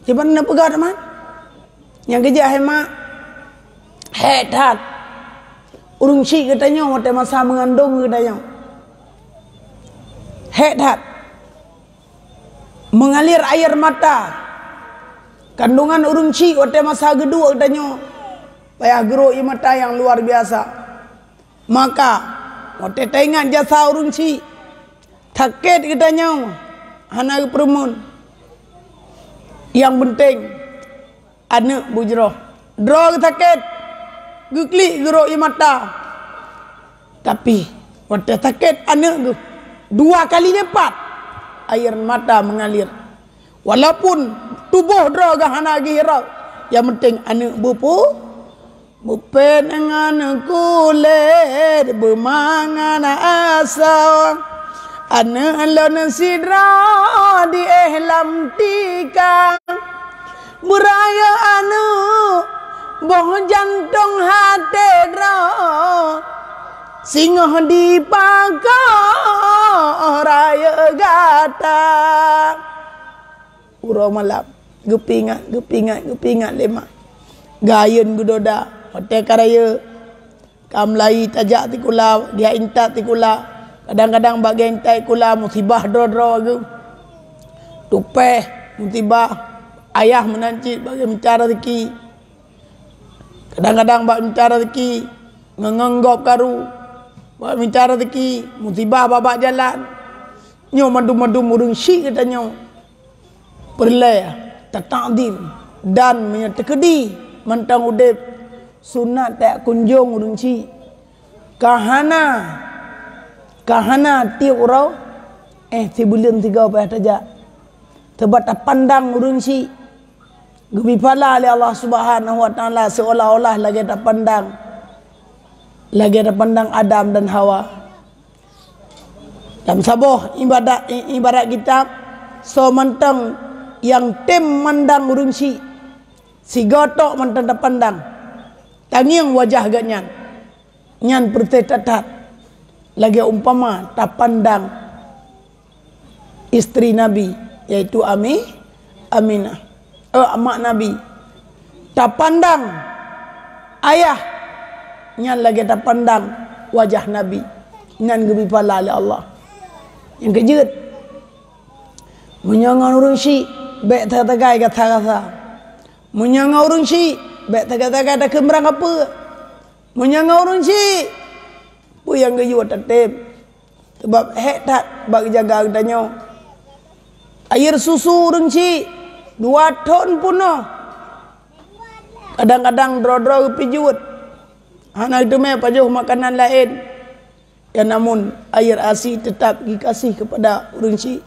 Kiban neuk peugah teuma. Nyang keujeuet hai mak. Hék that. Ureueng chik geutanyoe watèe masa meungandong geutanyoe. Hék that. Mengalir air mata. Kandungan ureueng chik watèe masa geuduek geutanyoe payah geurok ié mata nyang luar biasa. Maka, watèe taingat jasa ureueng chik, sakét geutanyoe hana geupeureumeun. Nyang peunteng, aneuk beujroh. Droe geusakét, geuklik geurok ié mata. Tapi, watèe sakét aneuk geuh, dua kali lipat air mata mengalir. Walaupun tuboh droe geuh hana geuhirau, nyang peunteng aneuk beupeu, beupéng ngon kulét, beumangat asoe. Aneuk lôn sidroe diéh lam tikang, beurayeuk aneuk boh jantông até droe, singoh dipakoe rayeuk gata. Uroe malam, geupeuingat, geupeuingat, geupeuingat lé mak. Geuayeuen geudoda, watèe ka rayeuk, ka meulayi tajak sikula, geujak intat sikula. Kadang-kadang bak geujak intat sikula musibah droe-droe geuh. Tupéh musibah, ayah meunan cit bak geumita raseuki. Kadang-kadang bak mita raseuki ngon-ngon gob karu, bak mita raseuki musibah bak-bak jalan. Nyoe mandum-mandum ureueng chik geutanyoe peureulèe tatakzim dan meunyoe teukeudi mantong udeb sunat takunjong ureueng chik. Ka hana, ka hana tiep uroe, eh, sibuleuen sigoe payah tajak. Sabab tapandang ureueng chik. Geubri pahala lé Allah Subhanahu wa Taala seolah-olah lagèe tapandang, lagèe tapandang Adam dan Hawa. Dan saboh ibadat, i-, ibarat kitab, soe mantong nyang tem mandang ureueng chik, sigoe tok mantong tapandang, tangieng wajah geuhnyan. Nyan peureuteh that-that lagèe umpama tapandang istri Nabi, yaitu Ami-, Aminah. Eh, mak Nabi. Tapandang ayah, nyan lagèe tapandang wajah Nabi. Nyan geubri pahala lé Allah. Nyang keujeuet, meunyoe ngon ureueng chik, bèk tagai-tagai gasa-gasa. Meunyoe ngon ureueng chik, bèk tagai-tagai takheun barang kapeue. Meunyoe ngon ureueng chik, peue nyang geuyue tatem. Sabab hék that bak geujaga geutanyoe. Air susu ureueng chik dua thon peunoh. Kadang-kadang droe-droe geupijuet. Hana geuteumé pajoh makanan laén. Ya namun, air asi teutap geugaséh keupada ureueng chik.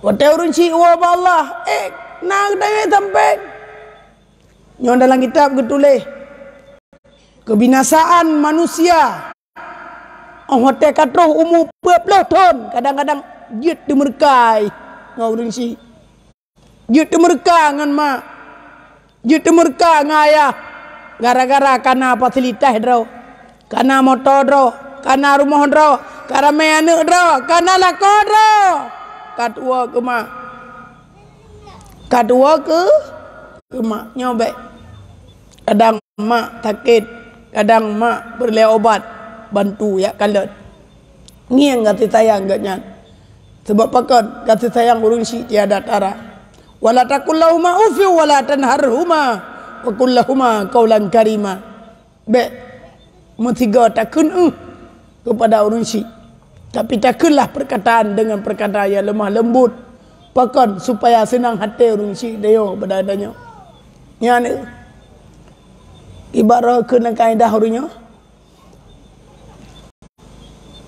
Watèe ureueng chik woe bak Allah, eh, na geutanyoe sampéng. Nyoe dalam kitab geutuléh, keubinasaan manusia 'oh watèe ka troh umu peuet ploh thon, kadang-kadang jeuet teumeureuka ngon ureueng chik. Jeuet teumeureuka ngon mak. Jeuet teumeureuka ngon ayah. Gara-gara kana fasilitas droe, kana moto droe, kana rumoh droe, ka ramé aneuk droe, kana lakoe droe. Ka tuwoe keu mak. Ka tuwoe keu, keu mak. Nyoe bèk. Kadang mak sakét, kadang mak peureulèe ubat, bantu jak kalon. Ngieng gaséh sayang geuhnyan. Sabab pakon gaséh sayang ureueng chik tiada tara. "Wala taqul lahuma uffin wala tanharhuma wa qul lahuma qaulan karima." Bèk meusigoe takheun "euh" keupada ureueng chik, tapi takheunlah peukataan deungon peukataan nyang leumah leumbot. Pakon? Supaya seunang até ureueng chik tanyoe bak tanyoe. Nyan, eh, ibarat keuneuk kaidah ureueng nyoe.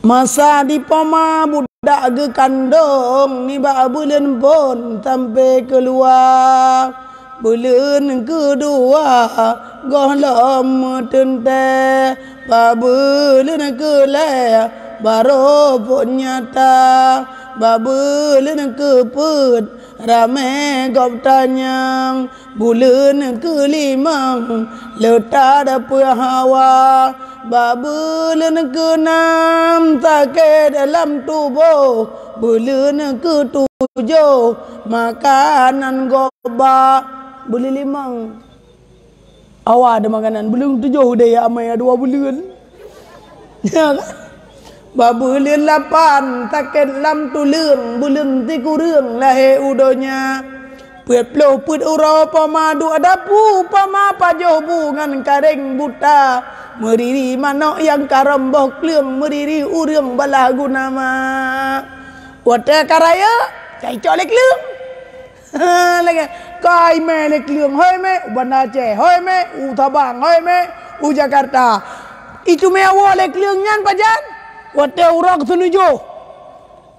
Masa dipoma budak geukandong nibak buleuen phon sampai keuluwa. Buleuen keudua gohlom meuteuntée, bak buleuen keulhée barô phon nyata, bak buleuen keupeuet ramé gob tanyong, buleuen keulimong le that peue hawa, bak buleuen keunam sakét lam tuboh, buleuen keutujoh makanan gob bak. Buleuen limong hawa ada makanan, buleuen tujoh udeh amai dua buleuen. Ya kan? Bak buleuen lapan sakét lam tuleueng, buleuen sikureueng lahé u donya. Peuet ploh peuet uroe poma duek dapu, poma pajoh bu ngon karéng buta. Meuriri manök nyang karôm boh kleueng, meuriri ureuëng balaih guna mak. Watée ka rayeuk, ka icok lé kleueng. Ha, lagée kai mé lé kleueng, hôi mé u Banda Aceh, hôi mé u Sabang, hôi mé u Jakarta. Iteumé woe lé kleueng nyan pajan? Watée uroe keuseunujoh.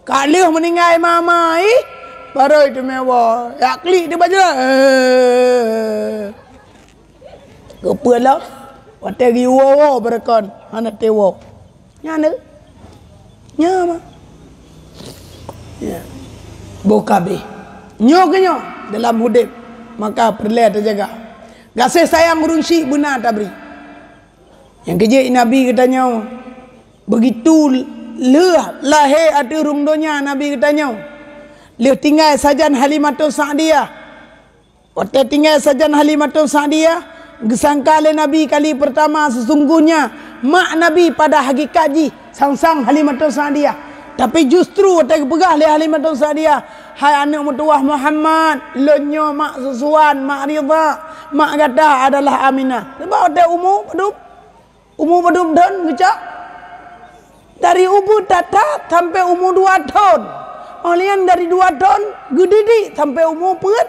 Ka lheueh meuninggai mama ih, barô iteumé woe. Jak klik di bajeue. Eh. Geupeu lom, watée geuwoe-woe beureukan hana teuwoe. Nyan deuh. Nyan mah. Ya. Boh kabeh. Nyoe keuh nyoe dalam udeb, maka peureulée tajaga. Gaséh sayang ureuëng syiek beuna tabri. Nyang keujeuet Nabi geutanyoe, beugitu lheueh lahé ateueh rhueng donya Nabi geutanyoe, lheueh tinggai sajan Halimatus Sa'diyah. Watée tinggai sajan Halimatus Sa'diyah, geusangka lé Nabi kali peurtama, seusungguhnya mak Nabi pada hakikat jih sang-sang Halimatus Sa'diyah. Tapi justru watée geupeugah lé Halimatus Sa'diyah, "Hai aneuëk meutuwah Muhammad, lôn nyoe mak Susuan, mak Ridha, mak gata adalah Aminah." Sabab watée umu padub Umu padub thon geucok? Dari ubeut that-that sampai umu dua thon. Óh lheueh nyan dari dua thon geudidik sampai umu peuet,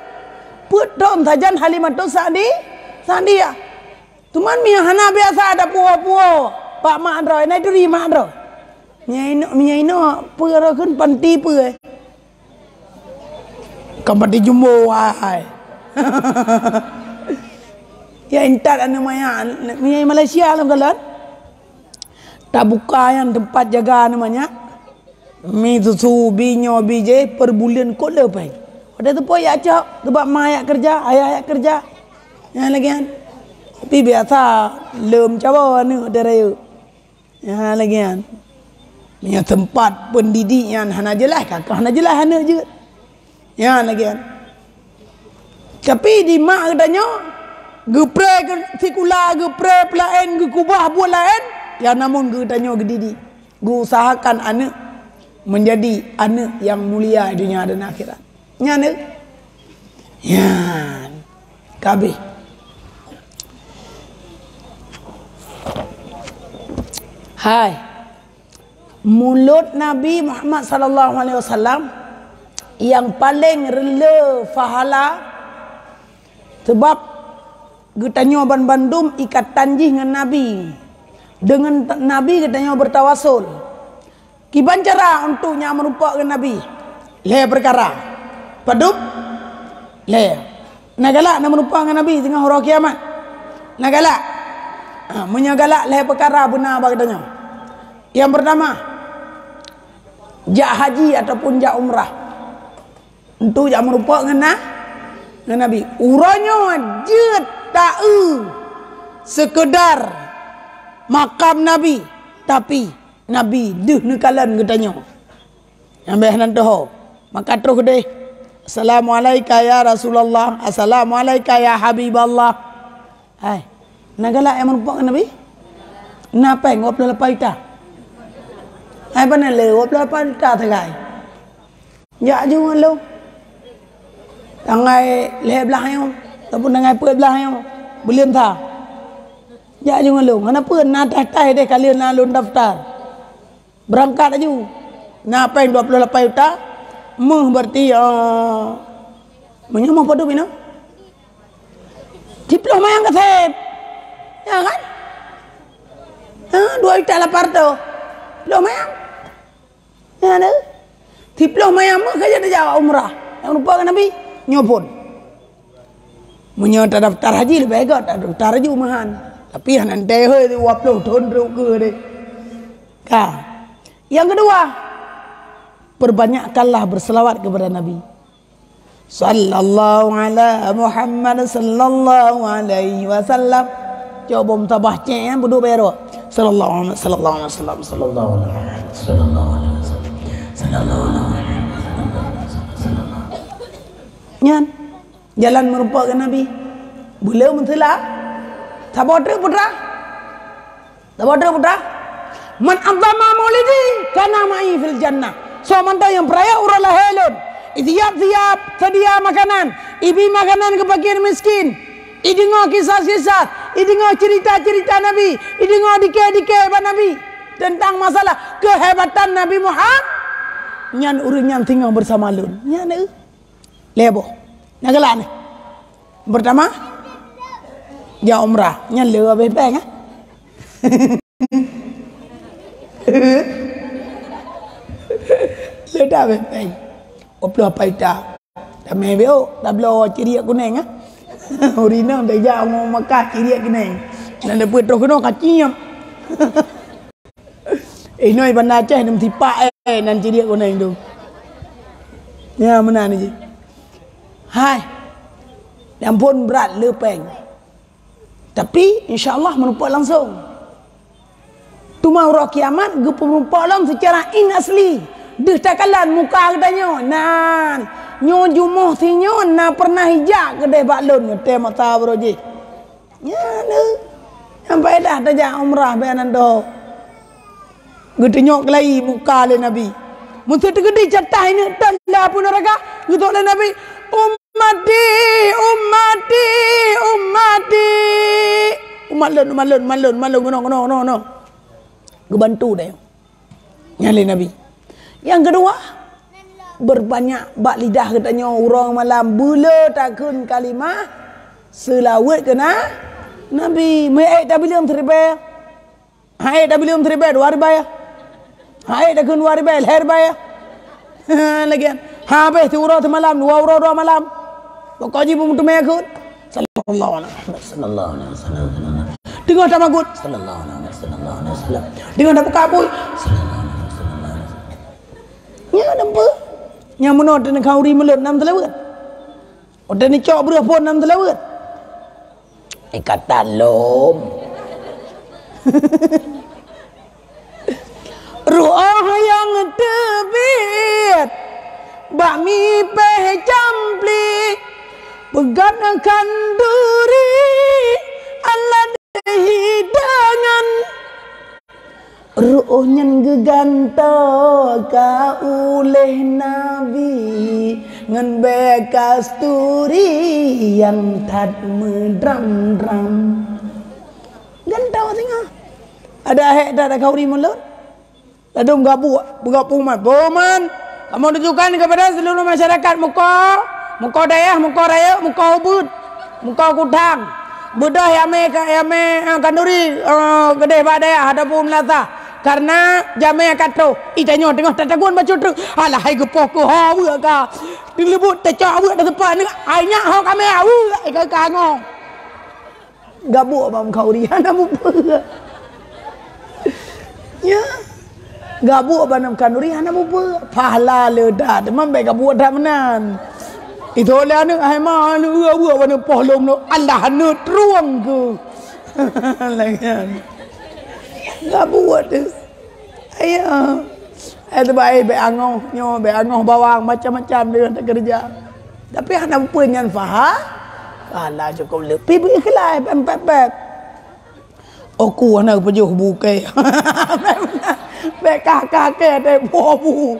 peuet thon sajan Halimatus Sa'di, Sa'diyah. Cuman meunyo hana biasa tapuwoe-puwoe bak mak droe, na ituri mak droe. Meunyo inoe, meunyo inoe peue droe kheun panti peue. Ka mati jumbo, wahai. Ya, intat aneuk manyak, mi Malaysia lom kalon. Tabuka nyan teumpat jaga aneuk manyak. Mi susu, bi nyoe, bi jéh, per buleuen kot le péng. Watée teupeu jak cok, teubak ma jak keureuja, ayah jak keureuja. Nyan lagée nyan. Tapi biasa, lom cawoe aneuk di rayeuk. Nyan lagée nyan. Meunyo teumpat pendidik nyan hana jeulaih, ka keuh hana jeulaih aneuk jeuet. Nyan lagée nyan. Tapi di mak geutanyoe, geupreh keu sikula, geupreh peulaén, geukubah buet laén, ya namun geutanyoe geudidik, geuusahakan aneuk menjadi aneuk nyang mulia di dunia dan akhirat. Nyan deuh. Nyan. Kabeh. Hai. Mulod Nabi Muhammad sallallahu alaihi wasallam nyang paleng reule pahala, sabab geutanyoe banmandum ikatan jih ngon Nabi. Deungon t-, Nabi geutanyoe beutawasul. Kiban cara untuk nyak meurumpok ngon Nabi? Lhée peukara. Padub? Lhée. Na galak na meurumpok ngon Nabi teungoh uroe kiamat? Na galak? Ha, meunyoe galak, lhée peukara beuna bak geutanyoe. Nyang peurtama, jak haji ataupun jak umrah. Untuk jak meurumpok ngon na-, ngon Nabi. Uroe nyoe jeuet taeu seukeudar makam Nabi, tapi Nabi deuh neukalon geutanyoe. Nyang béh nan teuho, maka troh deh, "Assalamualaika ya Rasulullah, assalamualaika ya Habiballah." Hai, na galak nyang meurumpok ngon Nabi? Na péng dua ploh lapan juta. Hai, pane le dua ploh lapan juta sagai. Jak ju ngon lôn. Tanggai lhée blaih nyoe, ataupun tanggai peuet blaih nyoe, buleuen sa. Jak ju ngon lôn. Hana peue, na teuh-teuh deh ka lheueh na lôn daftar. Beurangkat laju. Na péng dua ploh lapan juta, méuh berarti, eh, meunyoe méuh padub inoe? Siploh manyang kaseb. Ya kan? Ha, dua juta lapan ratus. Siploh manyang. Nyan deuh. Siploh manyang méuh ka jadi jak umrah. Nyang rupa ngon Nabi, nyoe phon. Meunyoe tadaftar haji, leubeh göt tadaftar haji u Mahan. Tapi hana teuntèe hôi, dua ploh thon trok keu deh. Ka. Yang kedua, perbanyakkanlah berselawat kepada Nabi. Sallallahu ala Muhammad sallallahu alaihi wasallam. Cuba meutabah cek, ya, buduk bero. Sallallahu alaihi, sallallahu alaihi wasallam, sallallahu alaihi wasallam, sallallahu alaihi wasallam, sallallahu alaihi wasallam. Nyan. Jalan meurumpok ngon Nabi. Beu le meuseulawat. Saboh treuk putra. Saboh treuk putra. "Man azzama maulidi kana ma'i fil jannah." Soe mantong nyang peurayeuk uroe lahé lôn, isiap-siap, seudia makanan, ibi makanan keu fakir miskin, ideungoe kisah-kisah, ideungoe cerita-cerita Nabi, ideungoe dike-dike bak Nabi teuntang masalah keuhebatan Nabi Muhammad, nyan ureuëng nyan singoh beusama lôn. Nyan, eh. Lhèe boh. Nyang galak nyoe. Pertama, jak umrah. Nyan le habéh péng, ah. Le dah habéh péng. Dua ploh apa ita. Tamé biôk, tabloe ciriek kuneng, ah. Ureuëng inong tajak u Makkah ciriek kuneng. Nyan leupah troh keunoe ka ciep. Eh, inoe Banda Aceh nem sipak, eh, nan ciriek kuneng tu. Ya, meunan jih. Hai. Ya ampôn, brat le péng. Tapi, insya Allah, meurumpok langsung. Teuma uroe kiamat, geupeumeurumpok lom seucara ing asli. Deuh takalon muka geutanyoe. Nan, nyoe jumoh sinyoe na pernah ijak keudeh bak lôn, nyoe tée mata baroe jih. Nyan, eh. Nyang faedah tajak umrah bak nan doh. Geutunyok keulayi muka lé Nabi. Meuseuti geudeungoe catah ineuk tan lam apui neuraka, geutôk lé Nabi, "Ummati, ummati, ummati." Umat lôn, umat lôn, umat lôn, umat lôn, keunoe, keunoe, keunoe, keunoe. Geubantu deh. Nyan lé Nabi. Nyang keudua, beurbanyak bak lidah geutanyoe uroe malam beu le takheun kalimah seulaweuet keu na-, Nabi. Meu'et tabileueng siribèe. Ha'et tabileueng siribèe dua ribèe. Ha'et takheun dua ribèe lhèe ribèe. Lagèe nyan. Habéh siuroe simalam, dua uroe dua malam. Pokok jih beumeuteumé kheun. Sallallahu alaihi wasallam, sallallahu alaihi wasallam. Teungoh tamagut. Sallallahu alaihi wasallam, sallallahu alaihi wasallam. Teungoh tabuka apui. Sallallahu alaihi wasallam, sallallahu alaihi wasallam. Nyan nampak. Nyang meunoe teuneuk khanduri mulod nam seulaweuet. Watèe neucok breueh phôn nam seulaweuet. Ikatan lom. Ru'oh nyang teubiet bak mipèh campli, peugöt khanduri alat hidangan. Ru'oh nyan geugantoe ka ulèh Nabi ngon bèe kasturi nyang that meudram-dram. Gantoe singoh. Adak hék that khanduri mulod. Ladôm gabuk, peugah peuman. Peuman, kamoe tujukan kepada seluruh masyarakat Muko, Muko Dayah, Muko Rayeuk, Muko Ubit, Muko Kutang. Beudôh nyang mè ka, nyang mè, eh, khanduri, eh, keudeh bak dayah ataupun meulasah. Karena jamèe ka troh, ih, tanyoe teungoh tatagun bacut treuk. Alah, hai geupoh keu ho weuek ka. Dileubut tacok weuek taseupat ni, ai nyak ho kamè weuek ka, ka ngo. Gabuk bak khanduri hana mupeue. Ya. Gabuk bak khanduri hana mupeue. Pahala le that, teuma bèk gabuk that meunan. Itu lé aneuk hai ma, aneuk ueh-ueh bak aneuk poh lom lom. Alah aneuk trueng keu. Lagian. Gabuk tu. Ayo. Eh, tu baik, bèk angoh. Nyoe, bèk angoh bawang, macam-macam dia nak kerja. Tapi hana peue nyan faham. Pahala cukup le. Pi beu ikhlas, pep, pep, pep. Oku hana geupajoh bu kèe. Bèk kah-kah kèe, teuh bu-bu.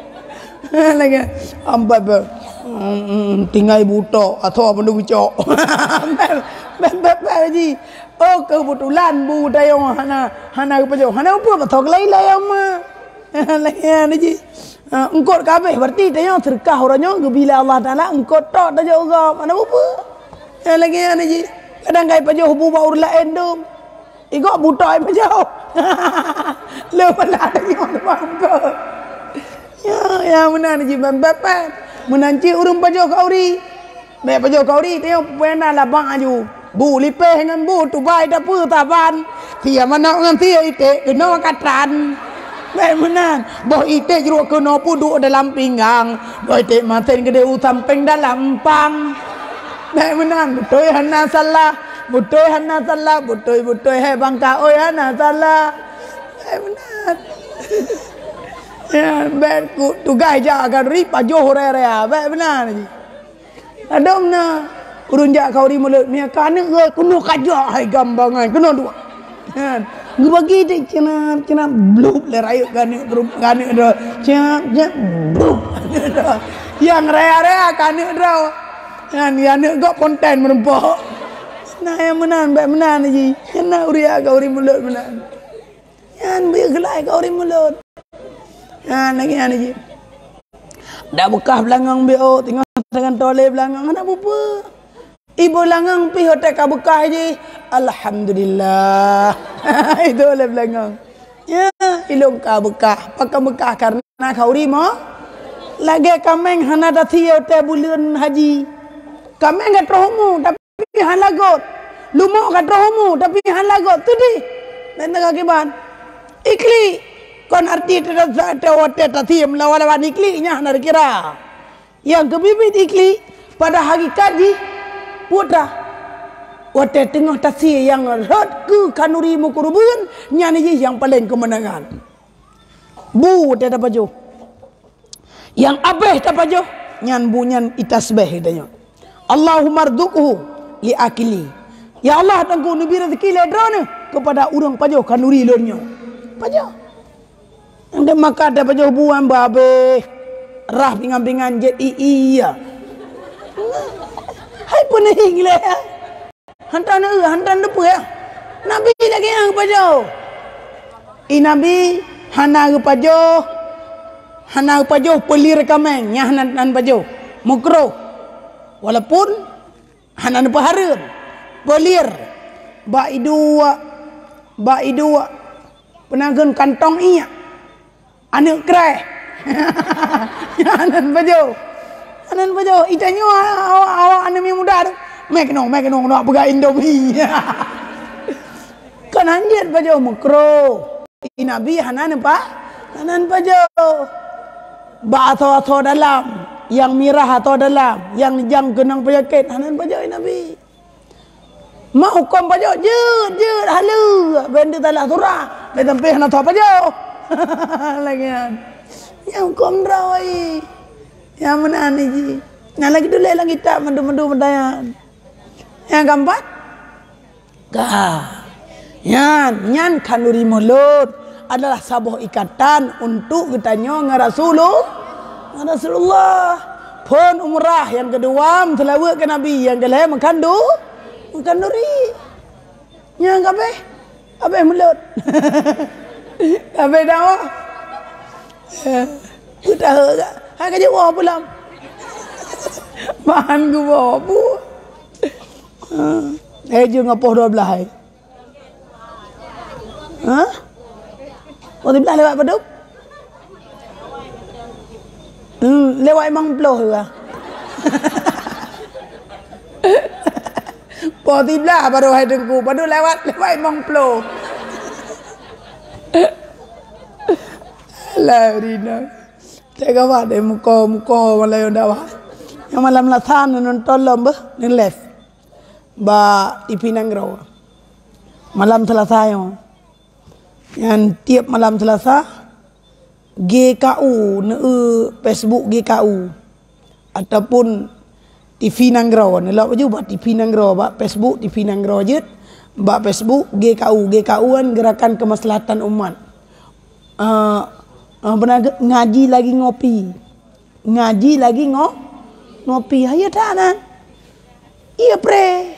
Lagi. Ampat bèk. Hmm, hmm, tinggai butok atau apa dulu cok. Bèk, bèk, bèk, bèk, ji. Oh, keubeutulan bu tayong hana, hana geupajoh. Hana peue, beutôi keulai-lai ma. Lagèe nyan jih. Ha, eungkot ka habéh, berarti tayong seudeukah uroe nyoe geubi lé Allah Taala, eungkot tok tajok u gob. Hana peue-peue. Ha, lagèe nyan jih. Kadang kai pajoh bu bak ureueng laén dum. Igok bu tok ai pajoh. Le pala tayong teuma eungkot. Ya, ya meunan jih ban-ban. Meunan cit ureueng pajoh khanduri. Bèk pajoh khauri, teuh peue na labang aju. Bu lipéh ngon bu tubai tapeue saban. Sia manok ngon sia iték keunoe katan. Bèk meunan. Boh iték jroh keunoe peuduek dalam pinggang. Boh iték masen geudeh u sampéng dalam pang. Bèk meunan. Beutôi hana salah. Beutôi hana salah. Beutôi-beutôi hai bangka oi hana salah. Bèk meunan. Ya, bèk ku tugaih jak khauri pajoh raya-raya. Bèk meunan. Ladôm na ureueng jak khauri mulod, meunyo ka aneuk geuh keunoe kajak hai gambangan, keunoe dua. Kan? Geubagi dek cenat, cenat blub lé rayeuk keu aneuk, keu aneuk droe. Cenat, cenat, blub. Nyang raya-raya keu aneuk droe. Kan, ya aneuk gok ponten meurumpok. Nah, nyang meunan, bèk meunan ji. Nyang na ureueng jak khauri mulod meunan. Nyan beu geulai keu ureueng mulod. Nyan lagèe nyan jih. Dak beukah beulangong B O, teungoh sagan tolé beulangong hana peue-peue. Iboh langong pih watèe ka beukah jih, alhamdulillah. Itu oleh beulangong. Ya, ilôn ka beukah. Pakon beukah? Karena khauri mo. Lagèe kaméng hana tasie watèe buleuen haji. Kaméng ka troh umu, tapi tapi hana lagot. Leumo ka troh umu, tapi hana lagot. Teudeh. Dan teuka kiban. Iklik. Kon arti teuka watèe tasiem lawan-lawan iklik nyan hana dikira. Nyang keubiet-biet iklik, pada hakikat jih, putra. Watèe teungoh tasie nyang rhot keu khanuri meukeureubeuen, nyan jih nyang paleng keumeunangan. Bu watèe tapajoh. Nyang abéh tapajoh, nyan bu nyan itasbéh geutanyoe. Allahummarzuqhu li akili. Ya Allah, Teungku, neubi raseuki lé droeneuh keupada ureueng pajoh khanuri lôn nyoe. Pajoh. Nyang makat tapajoh bu nyan beu abéh. Rhah pingan-pingan jeuet i-i ya. Hai peuneuhi lé. Hantom na, hantom na peue ya? Nabi lagèe nyan geupajoh. I Nabi hana geupajoh, hana geupajoh peulir kaméng, nyan hana, hana pajoh. Makruh. Walaupun hana neupeuhareuem. Peulir. Bak iduek, bak iduek. Peunageuen kantong iek. Aneuk kreh. Aneuk pajoh. Aneuk pajoh. Itanyoe awak, awak aneuk muda tu. Mè keunong, mè keunong, nak peugah Indomie. Kan hanjeuet pajoh makruh. I Nabi hana neupa, hana neupajoh. Bak asoe-asoe dalam, nyang mirah asoe dalam, nyang jang keunong peunyakét, hana neupajoh i Nabi. Mak huköm pajoh jeuet, jeuet, haleue, bèk teusalah surah, bèk sampé hana tho pajoh. Lagèe nyan. Nyang huköm droe. Nyang meunan jih. Nyang lagèe tuléh lam kitab mandum-mandum meudayan. Nyang keumpat, ka. Nyan, nyan khanuri mulod adalah saboh ikatan untuk geutanyoe ngon Rasulullah, ngon Rasulullah. Phôn umrah nyang keudua meuseulaweuet keu Nabi, nyang keulhèe meukandu-, meukanduri. Nyang kabéh, abéh mulod. Abéh dakwah. Peue tahe gak? Hai ka jeuet woe pulang. Bahan geuwoe bu. Ha. Eh, jeuet ngon poh dua belas hai. Ha? Poh siblaih lewat padum? Hmm, lewat limong ploh juga. Poh siblaih baru hai Teungku, padum lewat, lewat limong ploh. Alah, Rina. Tak gawat deh, muka-muka malam dakwah. Nyang malam Selasa nonton lom beh, ni live. Bak T V Nanggroe. Malam Selasa nyoe. Nyan tiep malam Selasa, G K U, neu Facebook G K U. Ataupun T V Nanggroe, neulok baju bak T V Nanggroe, bak Facebook T V Nanggroe jeuet, bak Facebook G K U, G K U kan Gerakan Kemaslahatan Umat. Ah, ah, beuna ge-, ngaji lagi ngopi. Ngaji lagi ngo-, ngopi. Hayeue that nan. Iya pre.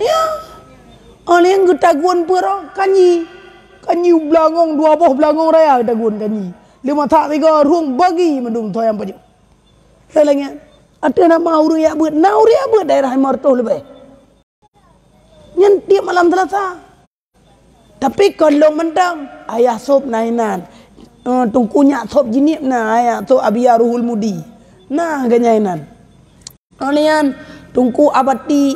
Ya. Oleh nyang geutagun peue roh kanyi. Kanyi beulangong, dua boh beulangong raya geutagun kanyi. Lima tak tiga rhueng bagi mandum toh nyang pajoh. Lagèe nyan. Ateueh nama ureueng jak beuet, na ureueng jak beuet daerah lima reutôh leubeh. Nyan tiep malam Selasa. Tapi kon lôn mantong, ayah sôb na inan. Eh, Teungku Nyak sôb Jeunieb na, ayah sôb Abiya Ruhul Mudi. Na geuhnyan inan. Nyan Teungku Abati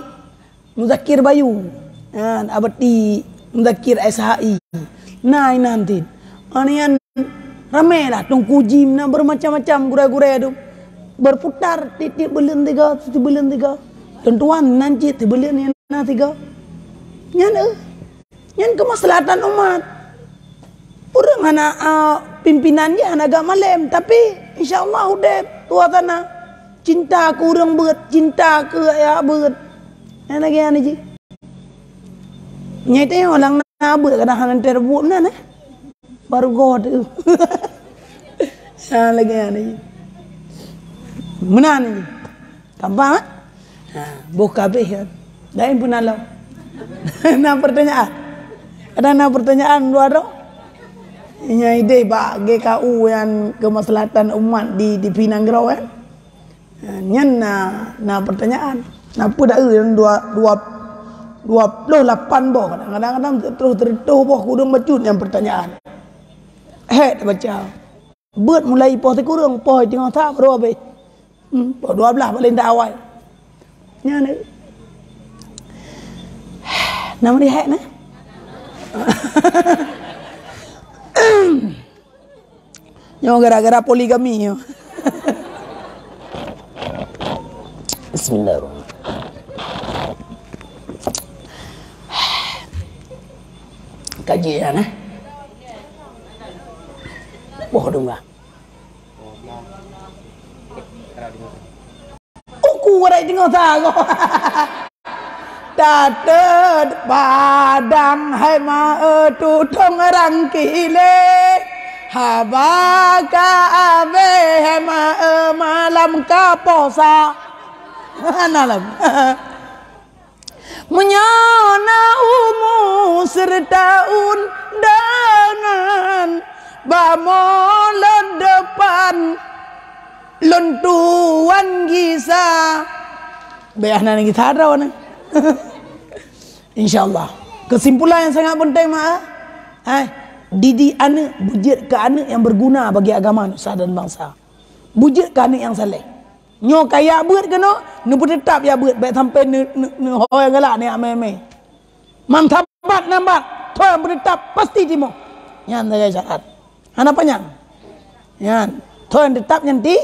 Muzakir Bayu. Nyan Abati Muzakir S H I. Nah, inan tin. Nyan ramé lah Teungku Jim na bermacam-macam gurée-gurée tu. Berputar tiep-tiep buleuen tiga, tiep buleuen tiga. Teuntuan nan cit tiep buleuen nyang na tiga. Nyan eh. Nyan keumaslahatan umat. Ureuëng hana, a, pimpinan jih hana gak malém, tapi insya Allah udép tuha sana. Cinta keu ureuëng beuet, cinta keu ayah beuet. Nyan lagée nyan jih. Nyai teuh nyang ulang na beuet kadang hana teureubuk meunan eh. Baru goh teuh. Nyan lagée nyan jih. Meunan jih. Gampang, eh? Ha, boh ka habéh kan. Laén pun na lom. Na pertanyaan? Ada na pertanyaan dua tu? Nyang idéh bak G K U nyang keumaslahatan umat di, di Pinang Grau, kan? Ha, nyan na, na pertanyaan. Na peue dak eu dua, dua, dua ploh lapan boh, kadang-kadang terus tertuh boh kudung bacut nyang pertanyaan. Hék tabaca. Beuet mulai poh sikureueng, poh teungoh sa baru habéh. Hmm, poh dua belas paléng dak awai. Nyan ni. Nama dia hek nah? Nyoe gara-gara poligami nyoe. Bismillahirrahmanirrahim. Kaji ya nah. Boh dong ah. Uku warai teungoh sagoe. Tatet padang hai ma tutong rang kile. Haba ka abéh hai ma malam ka posa. Hana lom. Meunyoe na umu seureuta undangan, bamoe lôn depan lôn tuan gisa. Bék hana gisa droe nyoe. Insya Allah. Kesimpulan yang sangat penting, mak, eh, didik aneuk, beujeuet keu aneuk yang berguna bagi agama, nusa dan bangsa. Beujeuet keu aneuk yang saleh. Nyoe kaya beuet keunoe, neupeuteutap ya beuet, bék sampai ne, ne, ne ho nyang galak neujak mé-mé. Man sabat nan bat, tho nyang peuteutap pasti timoh. Nyan sagai syarat. Hana panyang. Nyan, tho nyang teutap nyan ti,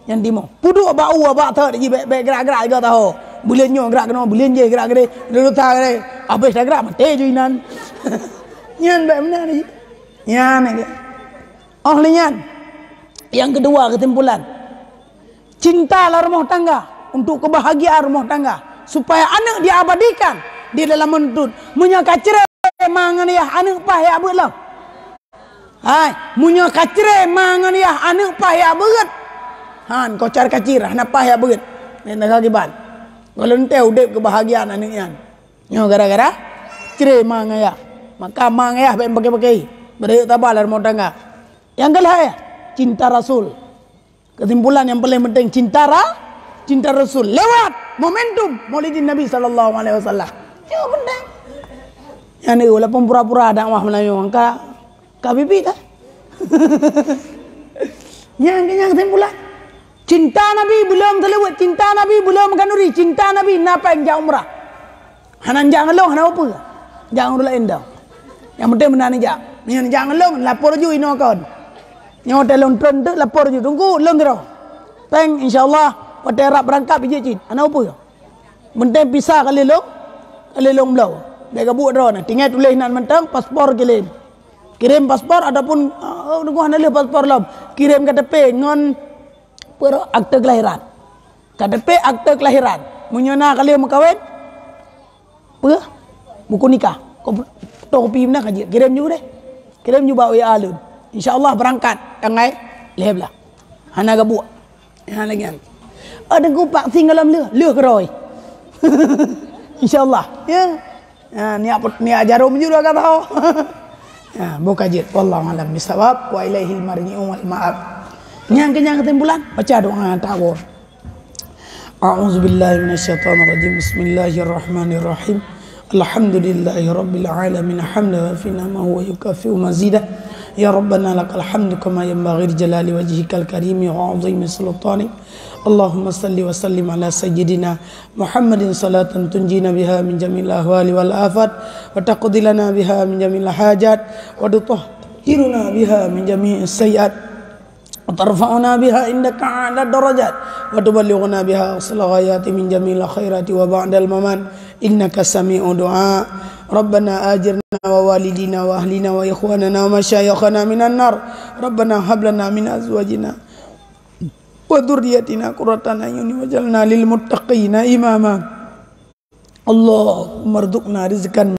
nyan timoh. Peuduek bak u bak tho ji bék, bék gerak-gerak juga taho. Buleuen nyoe gerak keunoe, buleuen jéh gerak keudeh, leuta keudeh. Habéh tagrak maté ju inan. Nyan bék meunan ji. Nyan. Oh lé nyan. Yang kedua kesimpulan. Cinta lam rumah tangga untuk kebahagiaan rumah tangga supaya aneuk diabadikan di dalam menuntut. Meunyoe ka cre ma ngon yah aneuk paih ya beuet lom. Hai, meunyoe ka cre ma ngon yah aneuk paih ya beuet. Han kocar kacir hana paih ya beuet. Nyan ka kiban. Kalau ente udeb kebahagiaan aneuk nyan. Nyoe gara-gara cre ma ngon yah. Maka ma ngon yah bék pakai-pakai. Beurayek taba lam rumah tangga. Yang kelhée, cinta Rasul. Kesimpulan yang paling penting, cinta ra-, cinta Rasul lewat momentum Maulidin Nabi sallallahu alaihi wasallam. Itu penting. Yang ni walaupun pura-pura dakwah Melayu ka, ka bibi dah. Yang kenyang kesimpulan. Cinta Nabi belum terlewat, cinta Nabi belum khanuri, cinta Nabi na péng jak umrah. Hana jak ngon lôn, hana peue. Jak ngon ureueng laén dah. Yang penting meunan jak. Meunyoe jak ngon lôn, lapor ju inoe kon. Nyoe teuh lôn tron teuk lapor ju. Teungku, lôn keudroe. Péng, insya Allah, watée rab beurangkat bijéh cit. Hana peue. Penting pisa ka lheueh lôn, ka lheueh lôn bloe. Bék ka buet droe na. Tinggai tuléh nan mantong, paspor kirém. Kirém paspor ataupun, eh, teungku hana lheueh paspor lom. Kirém K T P ngon peue, akte kelahiran. K T P, akte kelahiran. Meunyoe na ka lheueh meukawen, peue? Buku nikah. Ko-, fotokopi meunan ka jeuet. Kirém ju deh. Kirém ju bak W A lôn. Insya Allah beurangkat tanggai lhée blaih. Hana gabuek. Hana lagée nyan. Oh, Teungku, vaksin gohlom lheueh. Lheueh keudroe. Insya Allah. Ya. Ha, niat put-, niat jarum ju dua kata. Ha, boh ka jeuet. Wallahu a'lam bissawab. Wa ilaihil marji'u wal ma'ab. Nyang kenyang kesimpulan, baca doa ta'awudz. A'udzubillahi minasyaitonirrajim. Bismillahirrahmanirrahim. Alhamdulillahirabbil alamin. Hamdan yuwafi ni'amahu wa yukafi'u mazidah. Ya Rabbana lakal hamdu kama yanbaghi li jalali wajhikal karimi wa azimi sultanik. Allahumma salli wa sallim ala sayyidina Muhammadin salatan tunjina biha min jami'il ahwali wal afat, wa taqdi lana biha min jami'il hajat, wa tutahhiruna biha min jami'is sayyiat, wa tarfa'una biha indaka a'la darajat, wa tuballighuna biha aqsal ghayati min jami'il khairati wa ba'dal mamat, innaka sami'u du'a. Rabbana ajirna wa walidina wa ahlina wa ikhwanana wa masyayikhana minan nar. Rabbana hab lana min azwajina wa dzurriyyatina qurrata a'yun waj'alna lil muttaqina imama. Allahumma rzuqna rizqan